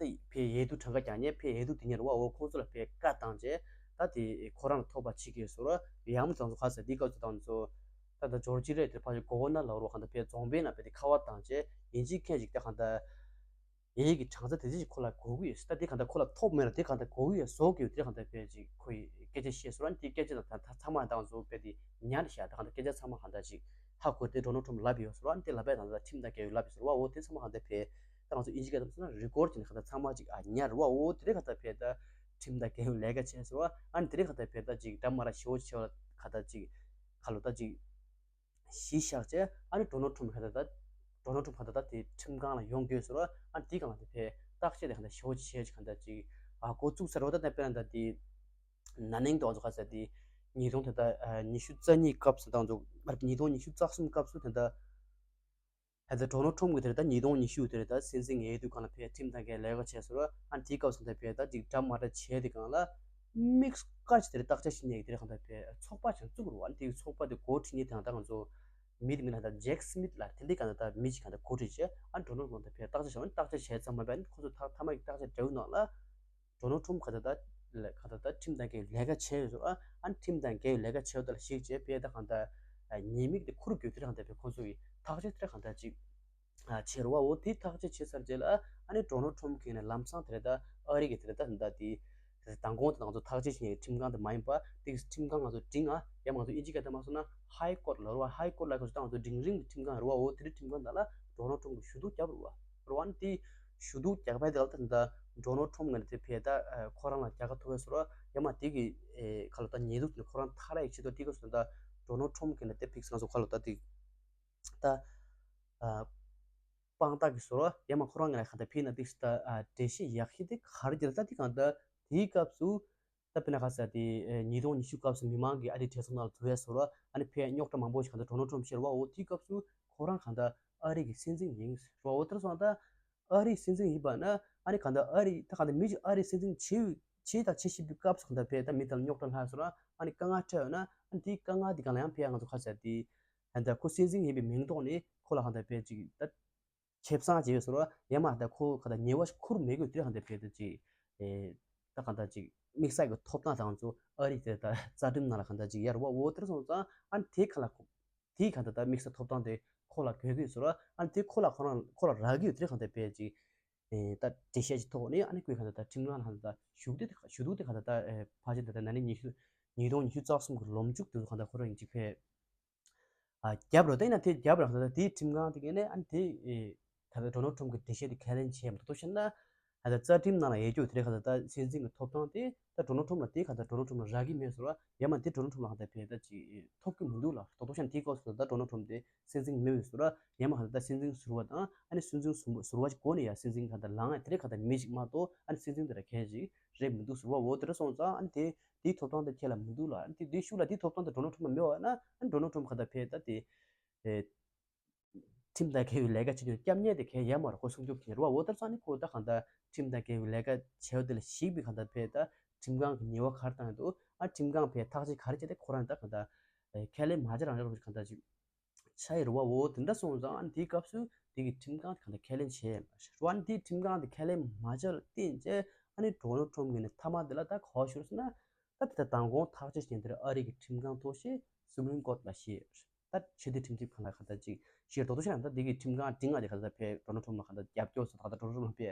ཨེ། དེ་ཕར་འོས་བསྡུ་གྲངས་ཀ་རྒྱག་མཁན་ཕར་འོས་བསྡུ་དེ་གཉེར་བ་འོ་ཁོང་ཚོ་ལ་ཕར་བཀའ་བཏང་བྱས་ད་དེ་ཁོ་རང་ལ་ཐོབ་པ་བྱེད་ཀྱི་ཡོད་སོང་ར། ཡང་མིན་ད་ང་ཚོ་ག་རེ་ཟེར་དེའི་སྐབས་སུ་ད་ང་ཚོ་ད་ལྟ་ཇོར་ཇི་ཡ་དེ་ཕ་གི་གོ་ཝར་ནར་ལབ་རོགས་གང་ལྟར་ཕར་རྫོང་དཔོན་ལ་ཕར་དེ་ཁ་པར་བཏང་བྱས་ཡིན་གཅིག་མཁན་གཅིག་ད་གང་ལྟར་འོས་ཀྱི་གྲངས་ཚད་དེ་ཅིག་ཁོ་ལ་དགོས་ཀྱི་ཡོད། ད་དེ་གང་ལྟར་ཁོ་ལ་ཐོབ་མེད་ལ་དེ་གང་ལྟར་དགོས་ཀྱི་ཡོད་བཟོ་དགོས་དེ་གང་ལྟར་ཕར་ཅིག་ཁོས་སྐད་ཆ་བཤད་སོང་ར། དེ་སྐད་ཆ་དང་ད་ད་ཚང་མ་ད་ང་ཚོ་ཕར་དེ་ཉར་བཞག་ད་གང་ལྟར་སྐད་ཆ་ཚང་མ་གང་ལྟར་ཅིག་ཧ་གོ་དེ་ཌོ་ནལ་ཊམ་ལབ་ཡོད་སོང་ར། དེ་ལབ་པའི་ད་ད་ཁྲིམས་དང་འགལ་བའི་ལབ་ཡོད་སོང་ར་བ། འོ་དེ་ཚང་མ་གང་ལྟར་ཕར་ད་ང་ཚོ་དབྱིན་ཇི་སྐད་ཐོག་ཟེར་ན་རི་ཀོཌ་བྱས་ནས་གང་ལྟར་ཚང་མ་ཅིག་ཨ་ཉར་བ། འོ་དེ་རེད་གང་ལྟར་ཕར་ད་ཁྲིམས་དང་འགལ་བའི་ལས་ཀ་བྱས་སོང་ར། ཨ་ནི་དེ་རེད་གང་ལྟར་ཕར་ད་ཅིག་འདྲ་མ་འདྲ་ཞེ་པོ་ཆེ་བ་གང་ལྟར་ཅིག་ཁ་ལོ་ད་ཅིག་གཞི་བཞག་བྱས་ཨ་ནི་ཌོ་ནལ་ཊམ་གང་ལྟར་ད་ཌོ་ནལ་ཊམ་གང་ལྟར་ད་དེ་ཁྲིམས་ཁང་ལ་ཡོང་དགོས་སོང་ར། ཨ་ནི་དེ་གང་ལྟར་ཕར་བརྟག་དཔྱད་དེ་གང་ལྟར་ཞེ་པོ་ཆེ་གང་ལྟར་ཅིག་ཨ་འགོ་བཙུགས་ཚར་བ། ད་ད་དཔེར་ན་ད་དེ་ན་ནིང་དུ་ང་ཚོ་ག་ཟེར་དེ་ཉིས་སྟོང་ད་ལྟ་ཉི་ཤུ་རྩ་གཉིས་སྐབས་སུ་ད་ང་ཚོ་ཉིས་སྟོང་ཉི་ཤུ་རྩ་གསུམ་སྐབས་སུ་ད་ལྟ་ད་ལྟ་ཌོ་ནལ་ཊམ་གྱིས་དེ་རེད་ད་ཉིས་སྟོང་ཉི་ཤུ་དེ་རེད་ད་སྲིད་འཛིན་འོས་བསྡུ་སྒང་ལ་ཕར་ཁྲིམས་དང་འགལ་ལས་ཀ་བྱས་སོང་ར། ཨ་ནི་དེའི་སྐབས་སུ་ད་ཕར་ད་ཅིག་འདྲ་མ་འདྲ་བྱས་དེ་སྒང་ལ་དམིགས་བཀར་གྱིས་དེ་རེད་བརྟག་དཔྱད་བྱེད་མཁན་གྱི་དེ་རེད་གང་ལྟར་ཕར་ཚོགས་པ་ཞིག་བཙུགས་ར་བ། ཨ་ནི་དེའི་ཚོགས་པ་དེ་འགོ་ཁྲིད་མཁན་དེ་ད་ང་ཚོ་མི་དེ་མིང་ལ་ད་ཇེག་སི་མིད་ལབ་དེ་འདྲའི་གང་ལྟར་ད་མི་ཞིག་གང་ལྟར་འགོ་ཁྲིད་བྱས་ཨ་ནི་ཌོ་ནལ་ཊམ་ད་ཕར་བརྟག་དཔྱད་བྱས། ཨ་ནི་བརྟག་དཔྱད་བྱས་ཙམ་མ་ཟད་ཨ་ནི་ཁོ་ཚོ་ཐ་མ་གི་བརྟག་དཔྱད་འདྲ་བོའི་ནང་ལ། ཌོ་ནལ་ཊམ་ག་ད་ད་ལ་ག་ད་ད་ཁྲིམས་དང་འགལ་ལས་ཀ་བྱས་ཡོད་ཟེར་བ། ཨ་ནི་ཁྲིམས་དང་འགལ་ལས་ཀ་བྱས་ཡོད་ད་ལ་གཞིགས་བྱས་པས་ད་གང་ལྟར་ཉེས་དམིགས་དེ་ཁུར་དགོས་དེ་གང་ལྟར་བས་ཁོང་ཚོ་གིས་ཐག་གཅོད་དེ་གང་ལྟར་ཅིག་བྱས་རེད་བ། འོ་དེ་ཐག་གཅོད་བྱས་ཚར་རྗེས་ལ་ཨ་ནི་ཌོ་ནལ་ཊམ་གིས་ནས་ལམ་སང་དེ་རེད་ད་ཨ་རི་གི་དེ་རེད་ད་ད་དེ་དེ་མདང་དགོང་དེ་ང་ཚོ་ཐག་གཅོད་བྱས་ནས་ཁྲིམས་ཁང་དེ་མ་ཡིན་པ་དེ་ཁྲིམས་ཁང་ང་ཚོ་འབྲིང་ཨ་ཡང་ང་ཚོ་ཨིན་ཇི་སྐད་དུ་མ་སོང་ན་ཧའི་ཀོར་ལབ་རེད་བ། ཧའི་ཀོར་ལབ་ཁོ་ཚོ་ད་ང་ཚོ་འབྲིང་རིམ་གྱི་ཁྲིམས་ཁང་རེད་བ། འོ་དེ་རིང་ཁྲིམས་ཁང་ད་ལ་ཌོ་ནལ་ཊམ་གིས་ཞུ་གཏུག་བརྒྱབ་རེད་བ། རེད་བ། ཨ་ནི་དེ་ཞུ་གཏུག་རྒྱག་པའི་དེ་ལ་ད་ད་ཌོ་ནལ་ཊམ་ངོས་ནས་དེ་ཕར་ད་ཁོ་རང་ལ་རྒྱལ་ཁ་ཐོབ་པའི་བཟོ་འདྲ་ཡང་མ་དེ་གི་ཁ་ལོ་ད་ཉེས་འཛུགས་དེ་ཁོ་རང་ཐར་ཡག་ཆེད་དུ་དེ་ག་སོང་ད་ཌོ་ནལ་ཊམ་གིས་ན་དེ་ཕིགས་ང་ཚོ་ཁ་ལོ་ད་དེ་ད་དཔང་རྟགས་ཀྱི་བཟོ་འདྲ་ཡང་མ་ཁོ་རང་ངོས་ནས་ག་ད་ཕར་ན་དེ་ད་འགྲེལ་བཤད་ཡག་ཤོས་དེ་ག་རེ་རེད་ད་དེ་གང་ད་དེའི་སྐབས་སུ། ད་དཔེར་ན་ག་ཟེར་དེ་ཉིས་སྟོང་ཉི་ཤུ་སྐབས་སུ་མི་མང་གིས་ཨ་རིའི་གྲོས་ཚོགས་ནང་ལ་འཛུལ་ཡ་བཟོ་འདྲ་ཨ་ནི་ཕར་རྙོག་དྲ་མང་པོ་ཞིག་གང་ལྟར་ཌོ་ནལ་ཊམ་ཤར་བ། འོ་དེའི་སྐབས་སུ་ཁོ་རང་གང་ལྟར་ཨ་རི་གི་སྲིད་འཛིན་ཡིན་ཟེར་བ། འོ་དེར་སོང་ད་ཨ་རིའི་སྲིད་འཛིན་ཡིན་པ་ན་ཨ་ནི་གང་ལྟར་ཨ་རི་ད་གང་ལྟར་མི་ཞིག་ཨ་རིའི་སྲིད་འཛིན་བྱེད་བྱེད་དང་བྱེད་བཞིན་པའི་སྐབས་སུ་གང་ལྟར་ཕར་ད་མི་དང་རྙོག་དྲ་ལྷག་སོང་ར་ཨ་ནི་དཀའ་ངལ་འཕྲད་ཡོད་ན་ཨ་ནི་དེའི་དཀའ་ངལ་དེ་གང་ལ་ཡང་ཕར་ང་ཚོ་ག་ཟེར་དེ་གང་ལྟར་ཁོ་སྲིད་འཛིན་ཡིན་པའི་མིང་ཐོག་ནས་ཁོ་ལ་གང་ལྟར་ཕར་ཅིག་ད། ཁེ་བཟང་བྱས་ཡོད་ཟེར་བ། ཡང་མ་ད་ཁོ་ག་ད་ཉེས་པ་ཞིག་ཁུར་མེད་དགོས་དེ་ག་ད་ཅིག་ཨེ་ད་ག་ད་ཅིག་དམིགས་བསལ་གྱི་ཐོབ་ཐང་དང་ཚོ་ཨ་རི་དེ་ད་རྩ་ཁྲིམས་ནང་ལ་ག་ད་ཅིག་ཡར་བ་འོ་དེར་སོང་ཙང་ཨ་ནི་དེ་ག་ལ་ཁོ་དེ་ག་ད་ད་དམིགས་བསལ་ཐོབ་ཐང་དེ་ཁོ་ལ་དགོས་ཀྱི་ཡོད་ཟེར་བ། ཨ་ནི་དེ་ཁོ་ལ་ཁོ་རང་ཁོ་ལ་རག་གི་ཡོད་དེ་ག་ད་དཔེ་ཅིག་ཨེ་ད་འགྲེལ་བཤད་ཅིག་ཐོག་ནས་ཨ་ནི་ཁོས་ག་ད་ད་ཁྲིམས་ཁང་ལ་ག་ད་ད་ཞུ་གཏུག་དེ་ཞུ་གཏུག་དེ་ག་ད་ད་ཨེ་ཕལ་ཆེར་ད་ད་ན་ནིང་ཉི་ཤུ་ ཉིས་སྟོང་ཉི་ཤུ་རྩ་གསུམ་གྱི་ལོ་མཇུག་དུ་གང་ལྟར་ཁོ་རང་གཉིས་ཅིག་ཕེ། ཨ་རྒྱབ་རོ་དེ་ན་དེ་རྒྱབ་རོ་ད་དེའི་ཁྲིམས་ཁང་དེ་ག་ནས་ཨ་ནི་དེ་ཨེ་ད་ལྟ་ཌོ་ནལ་ཊམ་གྱི་འགྲེལ་བཤད་དེ་ཁས་ལེན་བྱས་མ་ཐུབ་ཤེ་ན། ཨ་ད་རྩ་ཁྲིམས་ནང་ལ་ཡོད་རྒྱུ་དེ་རེད་ག་ད་ད་སྲིད་འཛིན་གྱི་ཐོབ་ཐང་དེ་ད་ཌོ་ནལ་ཊམ་ལ་དེ་ག་ད་ཌོ་ནལ་ཊམ་ལ་རག་གི་མེད་ཟེར་བ་ཡང་མ་དེ་ཌོ་ནལ་ཊམ་ལ་ག་ད་ཕེ་ད་ཅིག་ཐོབ་གི་མི་འདུག་ལ། ད་དོ་ཤན་དེའི་སྐབས་སུ་ད་ཌོ་ནལ་ཊམ་དེ་སྲིད་འཛིན་མེད་པའི་ཟེར་བ་ཡང་མ་ག་ད་ད་སྲིད་འཛིན་ཟུར་པ་དང་ཨ་ནི་སྲིད་འཛིན་ཟུར་པ་ཟུར་པ་ཅིག་གོ་ནས་ཡ་སྲིད་འཛིན་ག་ད་ལངས་ཡ་དེ་རེད་ག་ད་མི་ཅིག་མ་གཏོགས་ཨ་ནི་སྲིད་འཛིན་དེ་ར་གལ་ཅིག་རེད་མི་འདུག་ཟེར་བ་འོ་དེ་ར་སོང་ཙང་ཨ་ནི་དེ། དེའི་ཐོབ་ཐང་དེ་ཁྱེད་ལ་མི་འདུག་ལ། དེ་དེའི་ཤུགས་ལ་དེའི་ཐོབ་ཐང་དེ་ཌོ་ནལ་ཊམ་ལ་མེད་པ་ན་ཨ་ཌོ་ནལ་ཊམ་ག་ད་ཕེ་ད་དེ་ཨེ་ཁྲིམས་དང་འགལ་བའི་ལས་ཀ་བྱེད་རྒྱུ་སྐྱབས་གནས་དེ་གལ་ཡ་མ་རེད་ཁོ་སྲུང་སྐྱོབ་བྱེད་རེད་བ། འོ་དེར་སང་ནི་ཁོ་ད་གང་ལྟར་ཁྲིམས་དང་འགལ་བའི་ལས་ཀ་བྱས་པ་དེ་ལ་ཞིག་པའི་གང་ལྟར་ཕེ་ད་ཁྲིམས་ཁང་གི་ཉེས་པ་ག་རེ་བཏང་ཡོད་འདུག་ཨ་ཁྲིམས་ཁང་ཕེ་ཐག་གཅོད་ག་རེ་བྱས་ཏེ་ཁོ་རང་ད་གང་ལྟར་ཁས་ལེན་མ་བྱེད་རང་རེད་བ་གང་ལྟར་ཅིག་ཆ་ཡི་རེད་བ། འོ་དེ་འདྲ་སོང་ཙང་ཨ་ནི་དེའི་སྐབས་སུ་དེ་གི་ཁྲིམས་ཁང་དེ་གང་ལྟར་ཁས་ལེན་བྱས་ཡོད་མ་རེད་བ། ཨ་ནི་དེའི་ཁྲིམས་ཁང་དེ་ཁས་ལེན་མ་བྱས་ལ་བརྟེན་བྱས་ཨ་ནི་ཌོ་ནལ་ཊམ་གི་ནི་མཐའ་མ་དེ་ལ་ད་ག་བ་ཤོར་སོང་ན། ད་དེ་ལྟར་མདང་དགོང་ཐག་གཅོད་བྱས་དེར་ཨ་རི་གི་ཁྲིམས་ཁང་མཐོ་ཤོས་སུ་པ་རིམ་ཀོར་ཊ་ལ་བཞེས། ད་ཆེས་མཐོའི་ཁྲིམས་ཞིབ་ཁང་ལ་ག་ད་ཅིག་བཞེས་རྡོག་རྡོག་ཤ་ད་འདི་གི་ཁྲིམས་ཁང་འབྲིང་ང་དེ་ག་ད་ཕེ་ཌོ་ནལ་ཊམ་ལ་ག་ད་རྒྱབ་སྐྱོར་སོང་ད་ག་ད་ཌོ་ནལ་ཊམ་ལ་ཕེ།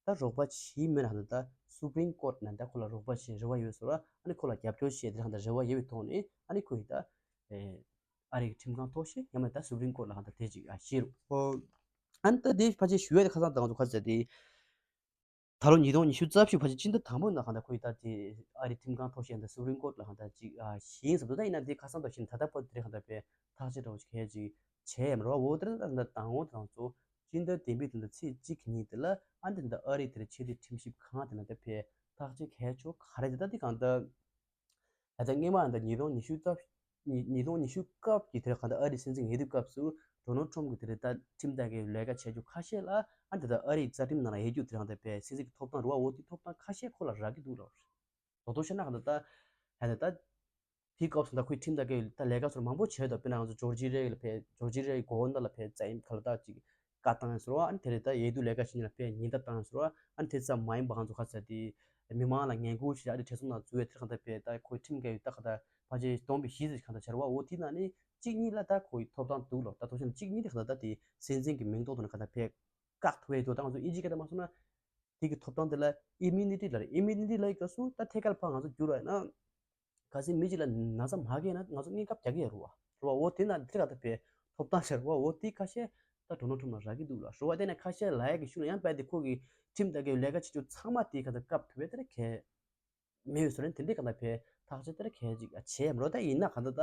ད་རོགས་པ་བྱེད་མིན་ལ་ག་ད་སུ་པ་རིམ་ཀོར་ཊ་ནས་ད་ཁོ་ལ་རོགས་པ་བྱེད་རེ་བ་ཡོད་ཟེར་བ་ཨ་ནི་ཁོ་ལ་རྒྱབ་སྐྱོར་བྱེད་དེ་ག་ད་རེ་བ་ཡོད་པའི་ཐོག་ནས་ཨ་ནི་ཁོ་ཡི་ད་ཨ་རི་གི་ཁྲིམས་ཁང་མཐོ་ཤོས་ཡང་མིན་ད་སུ་པ་རིམ་ཀོར་ཊ་ལ་ག་ད་དེ་ཅིག་ཨ་བཞེས་རུ། ཨ་ནི་ད་དེ་ཕལ་ཆེར་ཞུ་ཡ་དེ་ཁ་སང་དང་ཚོ་ཁ་ཟེར་དེ། ད་ལོ་ཉིས་སྟོང་ཉི་ཤུ་རྩ་བཞི་ཕལ་ཆེར་སྤྱི་ཟླ་དང་པོ་ནང་གང་ལྟར་ཁོ་ཡི་ད་དེ་ཨ་རི་ཁྲིམས་ཁང་མཐོ་ཤོས་ཡིན་ད་སུ་པ་རིམ་ཀོར་ཊ་ལ་གང་ལྟར་ཅིག་ཨ་ཞིག་ཡིན་ཟེར་འདུག་ད་ཡིན་ན་དེ་ཁ་སང་དང་ཕྱིན་ད་ལྟ་བར་དེ་རིང་གང་ལྟར་པའི་ཐག་གཅོད་འདྲ་བོ་ཞིག་གལ་ཅིག་བྱས་ཡ་མ་རེད་བ། འོ་དེ་ད་ད་དང་འོ་དང་ཚོ་སྤྱི་ཟླ་བདུན་པའི་དེ་འདྲ་ཚེས་གཅིག་གི་ཉིན་དེ་ལ་ཨ་འདི་ད་ཨ་རི་དེར་ཆེས་མཐོའི་ཁྲིམས་ཞིབ་ཁང་དེ་ན་ད་ཕའི་ཐག་གཅོད་གལ་ཆོག་ག་རེ་དེ་ད་དེ་གང་ལྟར། ད་ལྟ་སྔོན་མ་ད་ཉིས་སྟོང་ཉི་ཤུ་རྩ་ཉིས་ཉིས་སྟོང་ཉི་ཤུ་སྐབས་ཀྱི་དེར་གང་ལྟར་ཨ་རི་སྲིད་འཛིན་ཡིན་དུས་སྐབས་སུ་ཌོ་ནལ་ཊམ་གྱི་དེར་ད་ཁྲིམས་དང་འགལ་བའི་ལས་ཀ་བྱས་རྒྱུ་ཁ་ཤས་ལ་ཨ་འདི་ད་ཨ་རིའི་རྩ་ཁྲིམས་ནང་ལ་ཡོད་རྒྱུ་དེར་གང་ལྟར་པའི་སྲིད་འཛིན་གྱི་ཐོབ་ཐང་རེད་བ། འོ་དེ་ཐོབ་ཐང་ཁ་ཤས་ཁོ་ལ་རག་གི་འདུག་ལ། རྡོག་རྡོག་བཤད་ན་གང་ལྟར་ད་ད་ལྟ་དེའི་སྐབས་སུ་ད་ཁོའི་ཁྲིམས་དང་འགལ་བའི་ད་ལས་ཀ་ཚོར་མང་པོ་བྱས་འདུག་དཔེར་ན་ང་ཚོ་ཇོར་ཇི་རེ་ལ་ཕེ་ཇོར་ཇི་རེ་གོ་བོན་ཌར་ལ་ཕེ་རྩ་ཡིན་ག་ལ་ད་ཅིག་བཀའ་བཏང་ཟེར་བ། ཨ་ནི་དེ་རེད་ད་ཡེ་དུ་ལས་ཀ་བྱེད་མཁན་ལ་ཕེ་ཉེན་བརྡ་བཏང་ཟེར་བ། ཨ་ནི་དེ་ཙམ་མ་ཡིན་པ་ང་ཚོ་ག་ཚད་དེ་མི་མང་ལ་ངན་སྐུལ་བྱེད་ཨ་ནི་བྲེལ་ཟོག་ནང་འཛུལ་བའི་དེར་གང་ལྟར་ཕེ་ད་ཁོའི་ཁྲིམས་འགལ་བའི་ད་ག་ད་ཕལ་ཆེར་བསྡོམས་པས་བཞི་ཙམ་གང་ལྟར་བྱ་ར་བ། འོ་དེ་ནང་ནས་གཅིག་གཉིས་ལ་ད་ཁོའི་ཐོབ་ཐང་འདུག་ལོ། ད་ཐོབ་ཤེས་ན་གཅིག་གཉིས་དེ་གང་ལྟར་ད་དེ་སྲིད་འཛིན་གྱི་མིང་ཐོག་ཏུ་ནས་གང་ལྟར་ཕེ་བཀག་ཐུབ་ཡས་འདུག་ད་ང་ཚོ་དབྱིན་ཇིའི་སྐད་ད་མ་སོང་ན་དེ་གི་ཐོབ་ཐང་དེ་ལ་ཨི་མུ་ནི་ཊི་ལ་རེད། ཨི་མུ་ནི་ཊི་ལ་ཡི་སྐབས་སུ་ད་ཐད་ཀར་ཕར་ང་ཚོ་བསྒྱུར་བ་ཡིན་ན། གལ་སྲིད་མི་གཅིག་ལ་ན་ཚ་མ་རྒྱས་ན་ང་ཚོ་གནས་སྐབས་རྒྱག་གི་ཡོད་རེད་བ། རེད་བ། འོ་དེ་ན་དེ་ག་ད་ཕེ་ཐོབ་ཐང་ཤར་བ། འོ་དེ་ཁ་ཤས་ད་ཌོ་ནལ་ཊམ་ལ་རག་གི་འདུག་ལ། རེད་བ། དེ་ནས་ཁ་ཤས་ལ་ཡ་གི་ཤུགས་ལ་ཡང་རྦད་དེ་ཁོ་གི་ཁྲིམས་དང་འགལ་བའི་ལས་ཀ་བྱེད་རྒྱུ་ཚང་མ་དེ་ག་ད་བཀབ་ཐུབ་པའི་དེ་ར་གལ་མེད་ཡོད་སོ་རེད། དེ་འདྲའི་ག་ད་ཕེ་ཐག་གཅོད་དེ་ར་གལ་ཅིག་བྱས་མ་རོ། ད་ཡིན་ན་ག་ད་ད་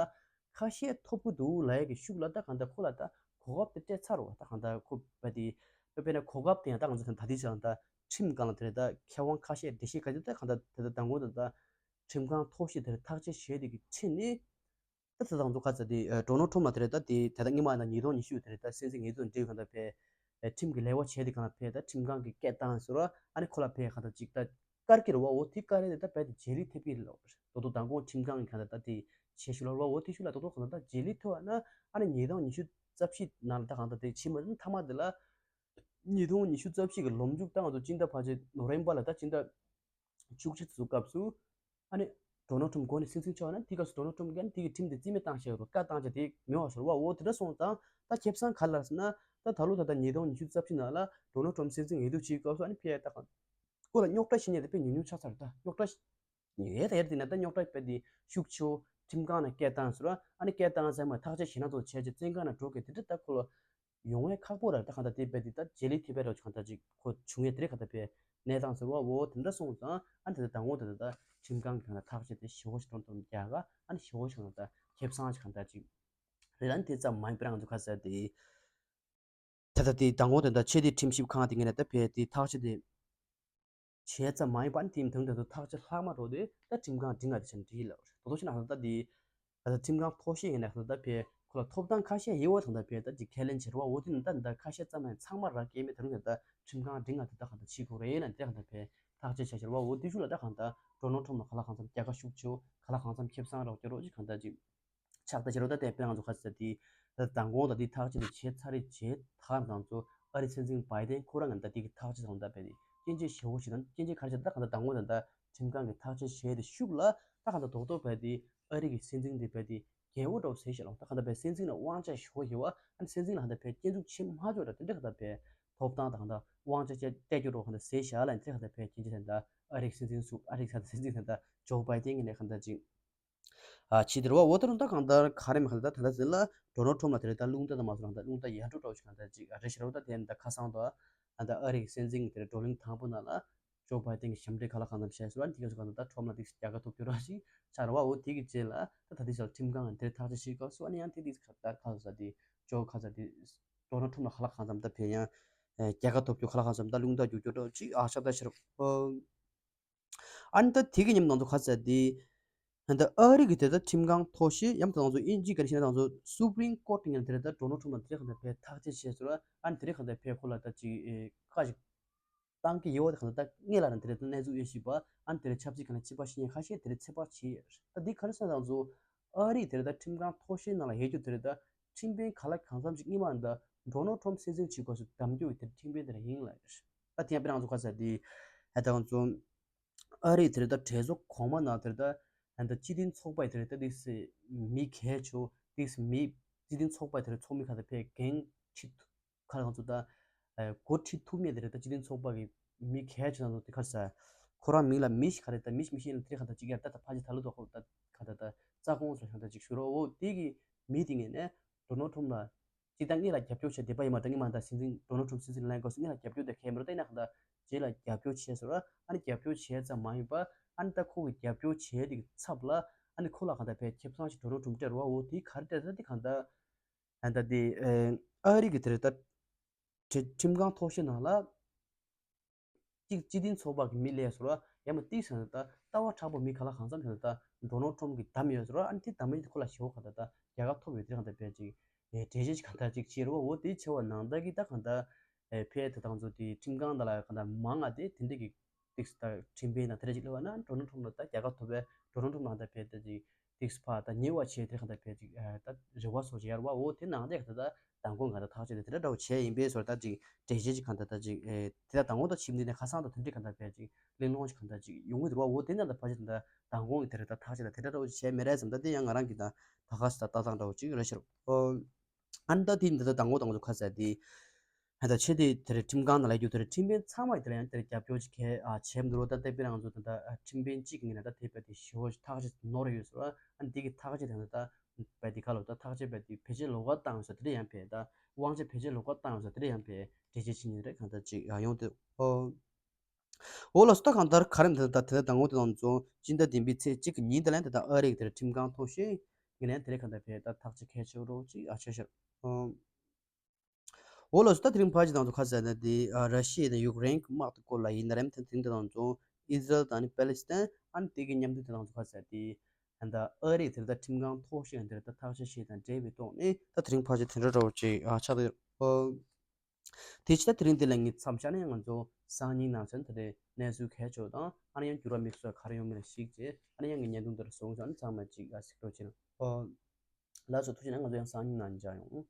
ཁ་ཤས་ཐོབ་གི་འདུག་ལ་ཡ་གི་ཤུགས་ལ་ད་ག་ད་ཁོ་ལ་ད་གོ་སྐབས་དེ་སྤྲད་ཚར་རོ། ད་ག་ད་ཁོ་རྦད་དེ་དཔེར་ན་གོ་སྐབས་དེ་ཡང་ད་ང་ཚོ་ད་ད་དེ་ཆ་ད་ཁྲིམས་སྒང་ལ་དེ་རེད། ད་མཁས་དབང་ཁ་ཤས་འགྲེལ་བཤད་ག་ཚོད་ད་ག་ད་དེ་ད་དང་པོ་ད་ད། ཁྲིམས་ཁང་མཐོ་ཤོས་དེར་ཐག་གཅོད་བྱས་དེ་གི་ཕྱིན་ནས། ད་ད་དང་ཚོ་ཁ་ཚ་དེ་ཌོ་ནལ་ཊམ་ལ་དེ་རེད། ད་དེ་ད་ལྟ་སྔོན་མ་ན་ཉིས་སྟོང་ཉི་ཤུ་དེ་རེད། ད་སྲིད་འཛིན་ངེས་འཛུགས་འབྲེལ་ཡོད་གང་ལྟར་ཕེ་ཁྲིམས་ཀྱི་ལས་ཀ་བྱས་དེ་གང་ལ་ཕེ་ད་ཁྲིམས་ཁང་གི་སྐད་བཏང་ཟེར་བ། ཨ་ནི་ཁོ་ལ་ཕེ་གང་ལྟར་ཅིག་ད་བཀར་གྱི་རེད་བ། འོ་དེ་བཀར་རེད་དེ་ད་རྦད་དེ་བརྗེ་ལེན་ཐེབས་ཀྱི་རེད་ལོ། ད་དོ་མདང་དགོང་ཁྲིམས་ཁང་གི་གང་ལྟར་ད་དེ་བྱས་ཞུ་ལ་རེད་བ། འོ་དེ་ཞུ་ལ་ད་དོ་གང་ལྟར་ད་བརྗེ་ལེན་ཐེབས་བ་ན་ཨ་ནི་ཉིས་སྟོང་ཉི་ཤུ་རྩ་བཞི་ནང་ལ་ད་གང་ལྟར་དེ་བྱེད་མ་ཐུབ་མཐའ་མ་དེ་ལ། ཉིས་སྟོང་ཉི་ཤུ་རྩ་བཞི་གི་ལོ་མཇུག་ད་ང་ཚོ་སྤྱི་ཟླ་ཕལ་ཆེར་ནོ་བེམ་བར་ལ་ད་སྤྱི་ཟླ་བཅུ་གཅིག་ཚོ་སྐབས་སུ་ཨ་ནི་ཌོ་ནལ་ཊམ་མགོ་ནས་སྲིད་འཛིན་ཆགས་ན་དེ་སྐབས་སུ་ཌོ་ནལ་ཊམ་གིས་ཨ་ནི་དེ་གི་ཁྲིམས་དེ་རྩིས་མེད་བཏང་བཞག་ཡོད་པ་བཀའ་བཏང་བྱས་དེ་མེད་པ་ཤོར་བ། འོ་དེ་འདྲ་སོང་ཙང་ད་ཁེ་བཟང་ག་རེ་ལབ་ཟེར་ན་ད་ད་ལོ་ད་ལྟ་ཉིས་སྟོང་ཉི་ཤུ་རྩ་བཞི་ནང་ལ་ཌོ་ནལ་ཊམ་སྲིད་འཛིན་འོས་བསྡུ་བྱེད་སྐབས་སུ་ཨ་ནི་ཕེ་ད་གང་ཁོ་ལ་རྙོག་དྲ་བྱེད་མཁན་དེ་དཔེ་ཉུང་ཉུང་ཆགས་ཚར། ད་རྙོག་དྲ་ཡོད་ད་ཡོད་དེ་ན་ད་རྙོག་དྲ་དཔེ་དེ་ཤུགས་ཆེ་བོ་ཁྲིམས་ཁང་ནས་སྐད་བཏང་ཟེར་བ། ཨ་ནི་སྐད་བཏང་ཚར་མ་ཐག་གཅོད་བྱེད་ན་ཚོ་བྱས་རྗེས་བཙོན་ཁང་ནས་འགྲོ་གི་དེ་འདྲ་ད་ཁོ་ལ་ཡོང་བའི་ཁག་པོ་ར། ད་གང་ལྟར་དེ་རྦད་དེ་ད་བརྗེ་ལེན་ཐེབས་པའི་རོགས་གང་ལྟར་ཅིག་ཁོ་བྱུང་ཡས་དེ་རེད། གང་ལྟར་པའི་གནས་སྟངས་ཟེར་བ་འོ་དེ་འདྲ་སོང་ཙང་ཨ་ནི་དེ་ད་དང་པོ་དེ་ད་ཁྲིམས་ཁང་གི་གང་ལྟར་ཐག་གཅོད་དེ་ཞེ་པོ་ཞིག་ཏོང་ཏོང་རྒྱག་ག་ཨ་ནི་ཞེ་པོ་ཞིག་གང་ལྟར་ཁེ་བཟང་ཞིག་གང་ལྟར་ཅིག་རེད། ཨ་ནི་དེ་ཙམ་མ་ཡིན་པར་ང་ཚོ་ཁ་ཟེར་དེ་ད་ལྟ་དེ་དང་པོ་དེ་ད་ཆེས་མཐོའི་ཁྲིམས་ཞིབ་ཁང་དེ་ངས་ནས་ད་པའི་དེ་ཐག་གཅོད་དེ་བྱས་ཙམ་མ་ཡིན་པར་དེའི་དོན་དུ་ཐག་གཅོད་ལྷག་མ་འགྲོ་དུས་ད་ཁྲིམས་ཁང་འབྲིང་ང་དེ་ཆ་འགྲིག་ལ། དོ་དོ་ཞེ་ན་ད་ལྟ་དེ་ད་ལྟ་ཁྲིམས་ཁང་མཐོ་ཤོས་ཡིན་ན་ད་ལྟ་ཕེ་ཁོ་ལ་ཐོབ་ཐང་ཁ་ཤས་ཡོད་པ་དང་ད་ཕེ་ད་ཅིག་ཁས་ལེན་བྱེད་རོགས་འོ་དེ་ནི་ད་ད་ཁ་ཤས་ཙམ་ཡང་ཚང་མ་རག་གི་མེད། དེ་རུང་ད་ཁྲིམས་ཁང་འབྲིང་ང་དེ་ད་གང་ད་ཕྱི་ཁོ་རེ་ཡིན་ན་དེ་གང་ད་ཕེ་ཐག་གཅོད་བྱ་བྱེད་རོགས་འོ་དེ་ཤུགས་ལ་ད་གང་ད་ཌོ་ནལ་ཊམ་ལ་ག་ལ་གང་འཚམ་རྒྱལ་ཁ་ཤུགས་ཆེ་ག་ལ་གང་འཚམ་ཁེ་བཟང་རོགས་ཀྱི་རོགས་ཅིག་གང་ད་ཅིག་ཕྱག་ད་བྱེད་རོགས། ད་དེ་དཔེར་ང་ཚོ་ཁ་ཚ་དེ་ད་མདང་དགོང་ད་དེ་ཐག་གཅོད་དེ་བྱས་ཚར་རེད། བྱས་ཐག་ང་ཚོ་ཨ་རི་སྲིད་འཛིན་བྷའི་ཌེན་ཁོ་རང་ང་ད་དེ་གི་ཐག་གཅོད་དང་ད་བས་དེ་སྐྱོན་བརྗོད་ཞེ་པོ་ཞིག་དང་སྐྱོན་བརྗོད་ག་རེ་བྱས་ད་གང་ད་མདང་དགོང་ད་ད་ཁྲིམས་ཁང་གི་ཐག་གཅོད་བྱས་དེ་ཤུགས་ལ་ད་གང་ད་རྡོག་རྡོག་བས་དེ་ཨ་རི་གི་སྲིད་འཛིན་དེ་བས་དེ་རྒྱལ་པོ་འདྲ་བོ་ཟེར་ཤག་ལ། ད་གང་ད་བས་སྲིད་འཛིན་ལ་དབང་ཆ་ཞེ་པོ་ཡོད་བ། ཨ་ནི་སྲིད་འཛིན་ལ་གང་ད་བས་སྐྱོན་འཛུགས་བྱེད་མ་ཆོག་ད་དེ་འདྲ་གང་ད་བས་ཐོབ་ཐང་ད་གང་ད་དབང་ཆ་བཅས་གཏད་རྒྱུ་འདྲ་བོ་གང་ད་ཟེར་ཤག་ལ། དེ་གང་ད་བས་སྐྱོན་བརྗོད་ད་ད་ཨ་རི་གི་སྲིད་འཛིན་སུ་ཨ་རི་གི་ས་ད་སྲིད་འཛིན་ད་ད་ཇོ་བྷའི་ཌེན་གི་ནས་གང་ད་ཅིག་ཨ་ཕྱི་དེ་རེད་བ། འོ་ད་རུང་ད་གང་ལྟར་ག་རེ་མེད་ག་ད་ད་ལྟ་ཟིན་ལ་ཌོ་ནལ་ཊམ་ལ་དེ་རེད་ད་རླུང་རྟ་དང་མ་སོང་རང་ད་རླུང་རྟ་ཡར་འགྲོ་འགྲོ་ཞིག་གང་ལྟར་ཅིག་རེད་ཤག་རེད་བ། ད་དེ་ད་ཁ་སང་དུ་ཨ་ད་ཨ་རི་གི་སྲིད་འཛིན་གྱི་དེ་རེད་བགྲོ་གླེང་དང་པོ་ནང་ལ་ཇོ་བྷའི་ཏན་གྱི་ཞབས་འདྲེན་ཁ་ལག་གང་འཚམ་བྱས་སོང་། ཨ་ནི་དེ་ག་སོ་གང་ལྟར་ད་ཊམ་ལ་དེ་རྒྱལ་ཁ་ཐོབ་རྒྱུ་ར་ཞིག་ཆགས་རེད་བ། འོ་དེ་གི་རྗེས་ལ་ད་ད་དེ་ཞག་ཁྲིམས་ཁང་དེ་རེད་ཐག་གཅོད་བྱེད་སྐབས་སུ་ཨ་ནི་ཡང་དེ་དེ་ཁ་ད་ཁ་ས་དེ་ཇོ་ཁ་ས་དེ་ཌོ་ནལ་ཊམ་ལ་ཁ་ལག་གང་འཚམ་ད་ཕེ་ཡང་རྒྱལ་ཁ་ཐོབ་རྒྱུ་ཁ་ལག་གང་འཚམ་ད་རླུང་རྟ་རྒྱུག་རྒྱུ་འདྲ་ཅིག་ཨ་ཤ་ད་ཤར། ཨ་ནི་ད་དེ་གི་མཉམ་དུ་ང་ཚོ་ག་ཚད་དེ། ད་ཨ་རི་གི་དེ་ད་ཁྲིམས་ཁང་མཐོ་ཤོས་ཡང་ད་ང་ཚོ་དབྱིན་ཇི་ག་རེ་བཤད་ན་ད་ང་ཚོ་སུ་པི་རིམ་ཀོར་ཊི་ཡང་དེ་རེད་ད་ཌོ་ནལ་ཊམ་ལ་དེ་རེད་གང་ལྟར་ཕེ་ཐག་གཅོད་བྱས་སོང་ར། ཨ་ནི་དེ་རེད་གང་ལྟར་ཕེ་ཁོ་ལ་ད་ཅིག་ཁ་ཅིག་བཏང་གི་ཡོད་པ་དེ་གང་ལྟར་ད་སྔོན་ལ་རང་དེ་རེད་ད་གནས་ཚུལ་ཡོད་ཤེས་པ། ཨ་ནི་དེ་རེད་ཆབ་སྲིད་གང་ལ་ཆད་པ་ཞིག་ཡང་ཁ་ཤས་དེ་རེད་ཚད་པ་ཆེ་ཡོད་རེད། ད་འདི་ག་རེ་ཟེར་ན་ད་ང་ཚོ་ཨ་རི་དེ་རེད་ད་ཁྲིམས་ཁང་མཐོ་ཤོས་ནང་ལ་ཡོད་རྒྱུ་དེ་རེད་ད་ཁྲིམས་དཔོན་ག་ལ་གང་འཚམ་ཞིག་སྔོན་མ་ད་ཌོ་ནལ་ཊམ་སྲིད་འཛིན་བྱེད་དགོས་སུ་གདམ་རྒྱུ་དེ་ཁྲིམས་དཔོན་དེ་རེད་ཡིན་ལ་ཡོད་རེད། ད་དེ་ཡང་དཔེར་ན་ང་ཚོ་ག་ཚད་དེ་ཨ་ད་ང་ཚོ། ཨ་རིའི་དེར་ད་གྲོས་ཚོགས་གོང་མ་ནང་དེར་ད་ཨ་ད་སྤྱི་མཐུན་ཚོགས་པའི་དེར་ད་ཏིག་སེ་མི་གལ་ཆེ་བོ་ཏིག་སེ་མི་སྤྱི་མཐུན་ཚོགས་པ་དེར་ཚོགས་མི་ཁ་ད་ཕེ་འགན་ཁྲི་ཁ་ང་ཚོ་ད་འགོ་ཁྲིད་ཐུབ་མེད་དེར་ད་སྤྱི་མཐུན་ཚོགས་པ་གི་མི་གལ་ཆེ་ན་ཚོ་དེ་ཁ་ས་ཁོ་རང་མིང་ལ་མི་ཞིག་ཁ་རེད་ད་མི་ཞིག་མི་ཤེས་ན་དེ་ཁ་ད་ཅིག་ཡར་ད་ད་ཕ་ཅི་ད་ལོ་ད་ཁོ་ད་ཁ་ད་ད་རྩ་དགོངས་སུ་ཁ་ད་ཅིག་ཞུ་རོགས་འོ་དེ་གི་མི་དེ་ངས་ནས་ཌོ་ནལ་ཊམ་ལ། སྤྱིར་བཏང་ངེད་ལ་རྒྱབ་སྐྱོར་བྱས་བསྡད་པ་ཡིན་མ་གཏོགས་ངེད་མ་ད་སྲིད་འཛིན་ཌོ་ནལ་ཊམ་སྲིད་འཛིན་ལེན་དགོས་སུ་ངེད་ལ་རྒྱབ་སྐྱོར་དེ་གས་མི་རོ་ད་ཡིན་ན་གང་ལྟར་རྗེས་ལ་རྒྱབ་སྐྱོར་བྱས་སོ་ར། ཨ་ནི་རྒྱབ་སྐྱོར་བྱས་ཙམ་མ་ཡིན་པ་ཨ་ནི་ད་ཁོ་གི་རྒྱབ་སྐྱོར་བྱས་དེ་གི་ཚབ་ལ་ཨ་ནི་ཁོ་ལ་གང་ལྟར་ཕའི་ཁེ་བཟང་ཞིག་ཌོ་ནལ་ཊམ་སྤྲད་རོ་བ་འོ་དེ་ག་རེ་སྤྲད་ད་དེ་གང་ལྟར་ཨ་ད་དེ་ཨ་རི་གི་དེ་རེད་ད་ཁྲི་ཁྲིམས་ཁང་མཐོ་ཤོས་ནང་ལ། གཅིག་སྤྱི་མཐུན་ཚོགས་པ་གི་མི་སླེབས་སོང་ར། ཡང་མ་ཏིག་ཟེར་ན་ད་ལྟ་བ་དྲག་པོ་མི་ག་ལ་གང་འཚམ་ཟེར་ན་ད་ཌོ་ནལ་ཊམ་གི་བདམས་ཡོད་སོང་ར། ཨ་ནི་དེ་བདམས་མི་དེ་ཁོ་ལ་ཞེ་བོ་ག་ད་ད་རྒྱལ་ཁ་ཐོབ་ཡོད་དེ་གང་ད་ཕལ་ཅིག་གྲལ་གཞི་ཅིག་གང་ད་ཅིག་བྱེད་རོ་འོ་དེ་ཆེ་བ་ནང་ད་གི་ད་གང་ད་ཕལ་ད་དང་ཚོ་དེ་ཁྲིམས་ཁང་ད་ལ་གང་ད་མང་ང་དེ་དེ་འདྲ་གི་ཏིག་ད་ཁྲིམས་དཔོན་ན་དེ་འདྲ་ཅིག་སླེབས་པ་ན་ཌོ་ནལ་ཊམ་ལ་ད་རྒྱལ་ཁ་ཐོབ་པས་ཌོ་ནལ་ཊམ་ལ་ད་ཕལ་ད་ཅིག་ཏིག་ཕ་ད་ཉེ་བ་བྱས་དེ་གང་ད་ཕལ་ཅིག་ད་རེ་བ་སོགས་བྱེད་ཡར་བ་འོ་དེ་ནང་ད་གང་ད་མདང་དགོང་གང་ལྟར་ཐག་བཅད་དེ་དེ་འདྲ་འདྲ་བོ་བྱས་ཡིན་པས་སོ་ད་ཅིག་འགྲེལ་བཤད་ཅིག་གང་ལྟར་ད་ཅིག་ཨེ་དེ་ལྟར་མདང་དགོང་ད་ཕྱིན་འདི་ནས་ཁ་སང་ད་དེ་འདྲ་གང་ལྟར་ཕལ་ཅིག་གླེང་སློང་ཞིག་གང་ལྟར་ཅིག་ཡོང་གི་འདུག་བ། འོ་དེ་ནང་ད་ཕལ་ཆེར་ད་མདང་དགོང་གི་དེ་རེད་ད་ཐག་བཅད་ད་དེ་འདྲ་འདྲ་བོ་ཅིག་བྱས་མེད་རེད་བསམ། ད་དེ་ཡང་ང་རང་གི་ད་ད་ག་ས་ད་ལྟ་སྟངས་འདྲ་བོ་ཅིག་རེད་ཤག་ཨོ། ཨ་ནི་ད་དེ་འདི་ད་མདང་དགོང་ད་ང་ཚོ་ཁ་ཟས་དེ་ད་ཆེ་དེ་དེ་རེད་ཁྲིམས་ཁང་ནང་ལ་ཡོད་དེ་རེད་ཁྲིམས་དཔོན་ཚང་མ་དེ་ལ་ཡང་དེ་རེད་རྒྱབ་སྐྱོར་ཅིག་གས་ཨ་བྱས་མི་འདུག་ད་ལྟ་དཔེར་ན་ང་ཚོ་ད་ད་ཁྲིམས་དཔོན་གཅིག་གི་ངོས་ནས་ད་དེ་བས་དེ་ཞེ་བོ་ཞིག་ཐག་ཆོད་ནོར་ཡོད་ཟེར་བ། ཨ་ནི་དེ་གི་ཐག་ཆོད་དེ་ད་ད་བས་དེ་ག་ལོ་ད་ཐག་ཆོད་བས་དེ་བེད་སྤྱོད་ལོག་པ་བཏང་ཡོད་ཟེར་དེ་འདྲ་ཡང་བས་ད་དབང་ཆ་བེད་སྤྱོད་ལོག་པ་བཏང་ཡོད་ཟེར་དེ་འདྲ་ཡང་བས་འགྲེལ་བཤད་བྱེད་ཉེན་རེད་གང་ལྟར་ཅིག་ཡང་ཡོང་དུས་ཨོ། འོ་ལགས་སོ། ད་གང་ལྟར་ག་རེ་ད་ད་དེ་ད་དང་པོ་དེ་དང་ཚོ་སྤྱི་ཟླ་བདུན་པའི་ཚེས་གཅིག་གི་ཉིན་དེ་ལ་ད་ད་ཨ་རི་གི་དེར་ཁྲིམས་ཁང་མཐོ་ཤོས་ངས་ལན་དེ་རེད་གང་ལྟར་བས་ད་ཐག་གཅོད་གལ་ཆེ་རོགས་ཅིག་ཨ་ཆེ་ཤར། འོ་ལགས་སོ། ད་དེ་རིང་ཕལ་ཆེར་དང་ཚོ་ཁ་ཟས་ན་དེ་ཨ་ར་ཤི་ཡ་དང་ཡུཀ་རེན་གྱི་དམག་དེ་སྐོར་ལ་ཡིན་ན་རེམ་ཐེངས་དེ་རིང་དེ་དང་ཚོ་ཨི་ཟི་རལ་དང་ནི་པེ་ལི་སི་ཐན་ཨ་ནི་དེ་གི་མཉམ་དུ་དེ་དང་ཚོ་ཁ་ཟས་དེ་ད་ཨ་རི་དེར་ད་ཁྲིམས་ཁང་མཐོ་ཤོས་དེར་ད་ཐག་གཅོད་བྱས་དང་འབྲེལ་བའི་ཐོག་ནས་ད་དེ་རིང་ཕལ་ཆེར་དེ་འདྲ་འདྲ་བོ་ཅིག་ཨ་ཆགས་ཡོད། དེ་ཕྱི་ད་དེ་རིང་འདི་ལ་ངས་མཚམས་བཞག་ན་ཡང་ང་ཚོ་སང་ཉིན་ནང་ཚུན་ད་རེས་གནས་ཚུལ་གལ་ཆེ་བ་དང་ཨ་ནི་ཡང་འགྱུར་བ་དམིགས་བསལ་ག་རེ་ཡོང་མིན་ལ་གཞིགས་བྱས་ཨ་ནི་ཡང་ངའི་བརྙན་ཐུང་འདིར་བཟུང་བྱས་ཨ་ནི་ཚང་མ་ཅིག་ཨ་གཟིགས་རོགས་བྱེད་ཨོ། ལགས་སོ་ཐུགས་རྗེ་གནང་། ང་ཚོ་ཡང་སང་ཉིན་ནང་མཇལ་ཡོང་།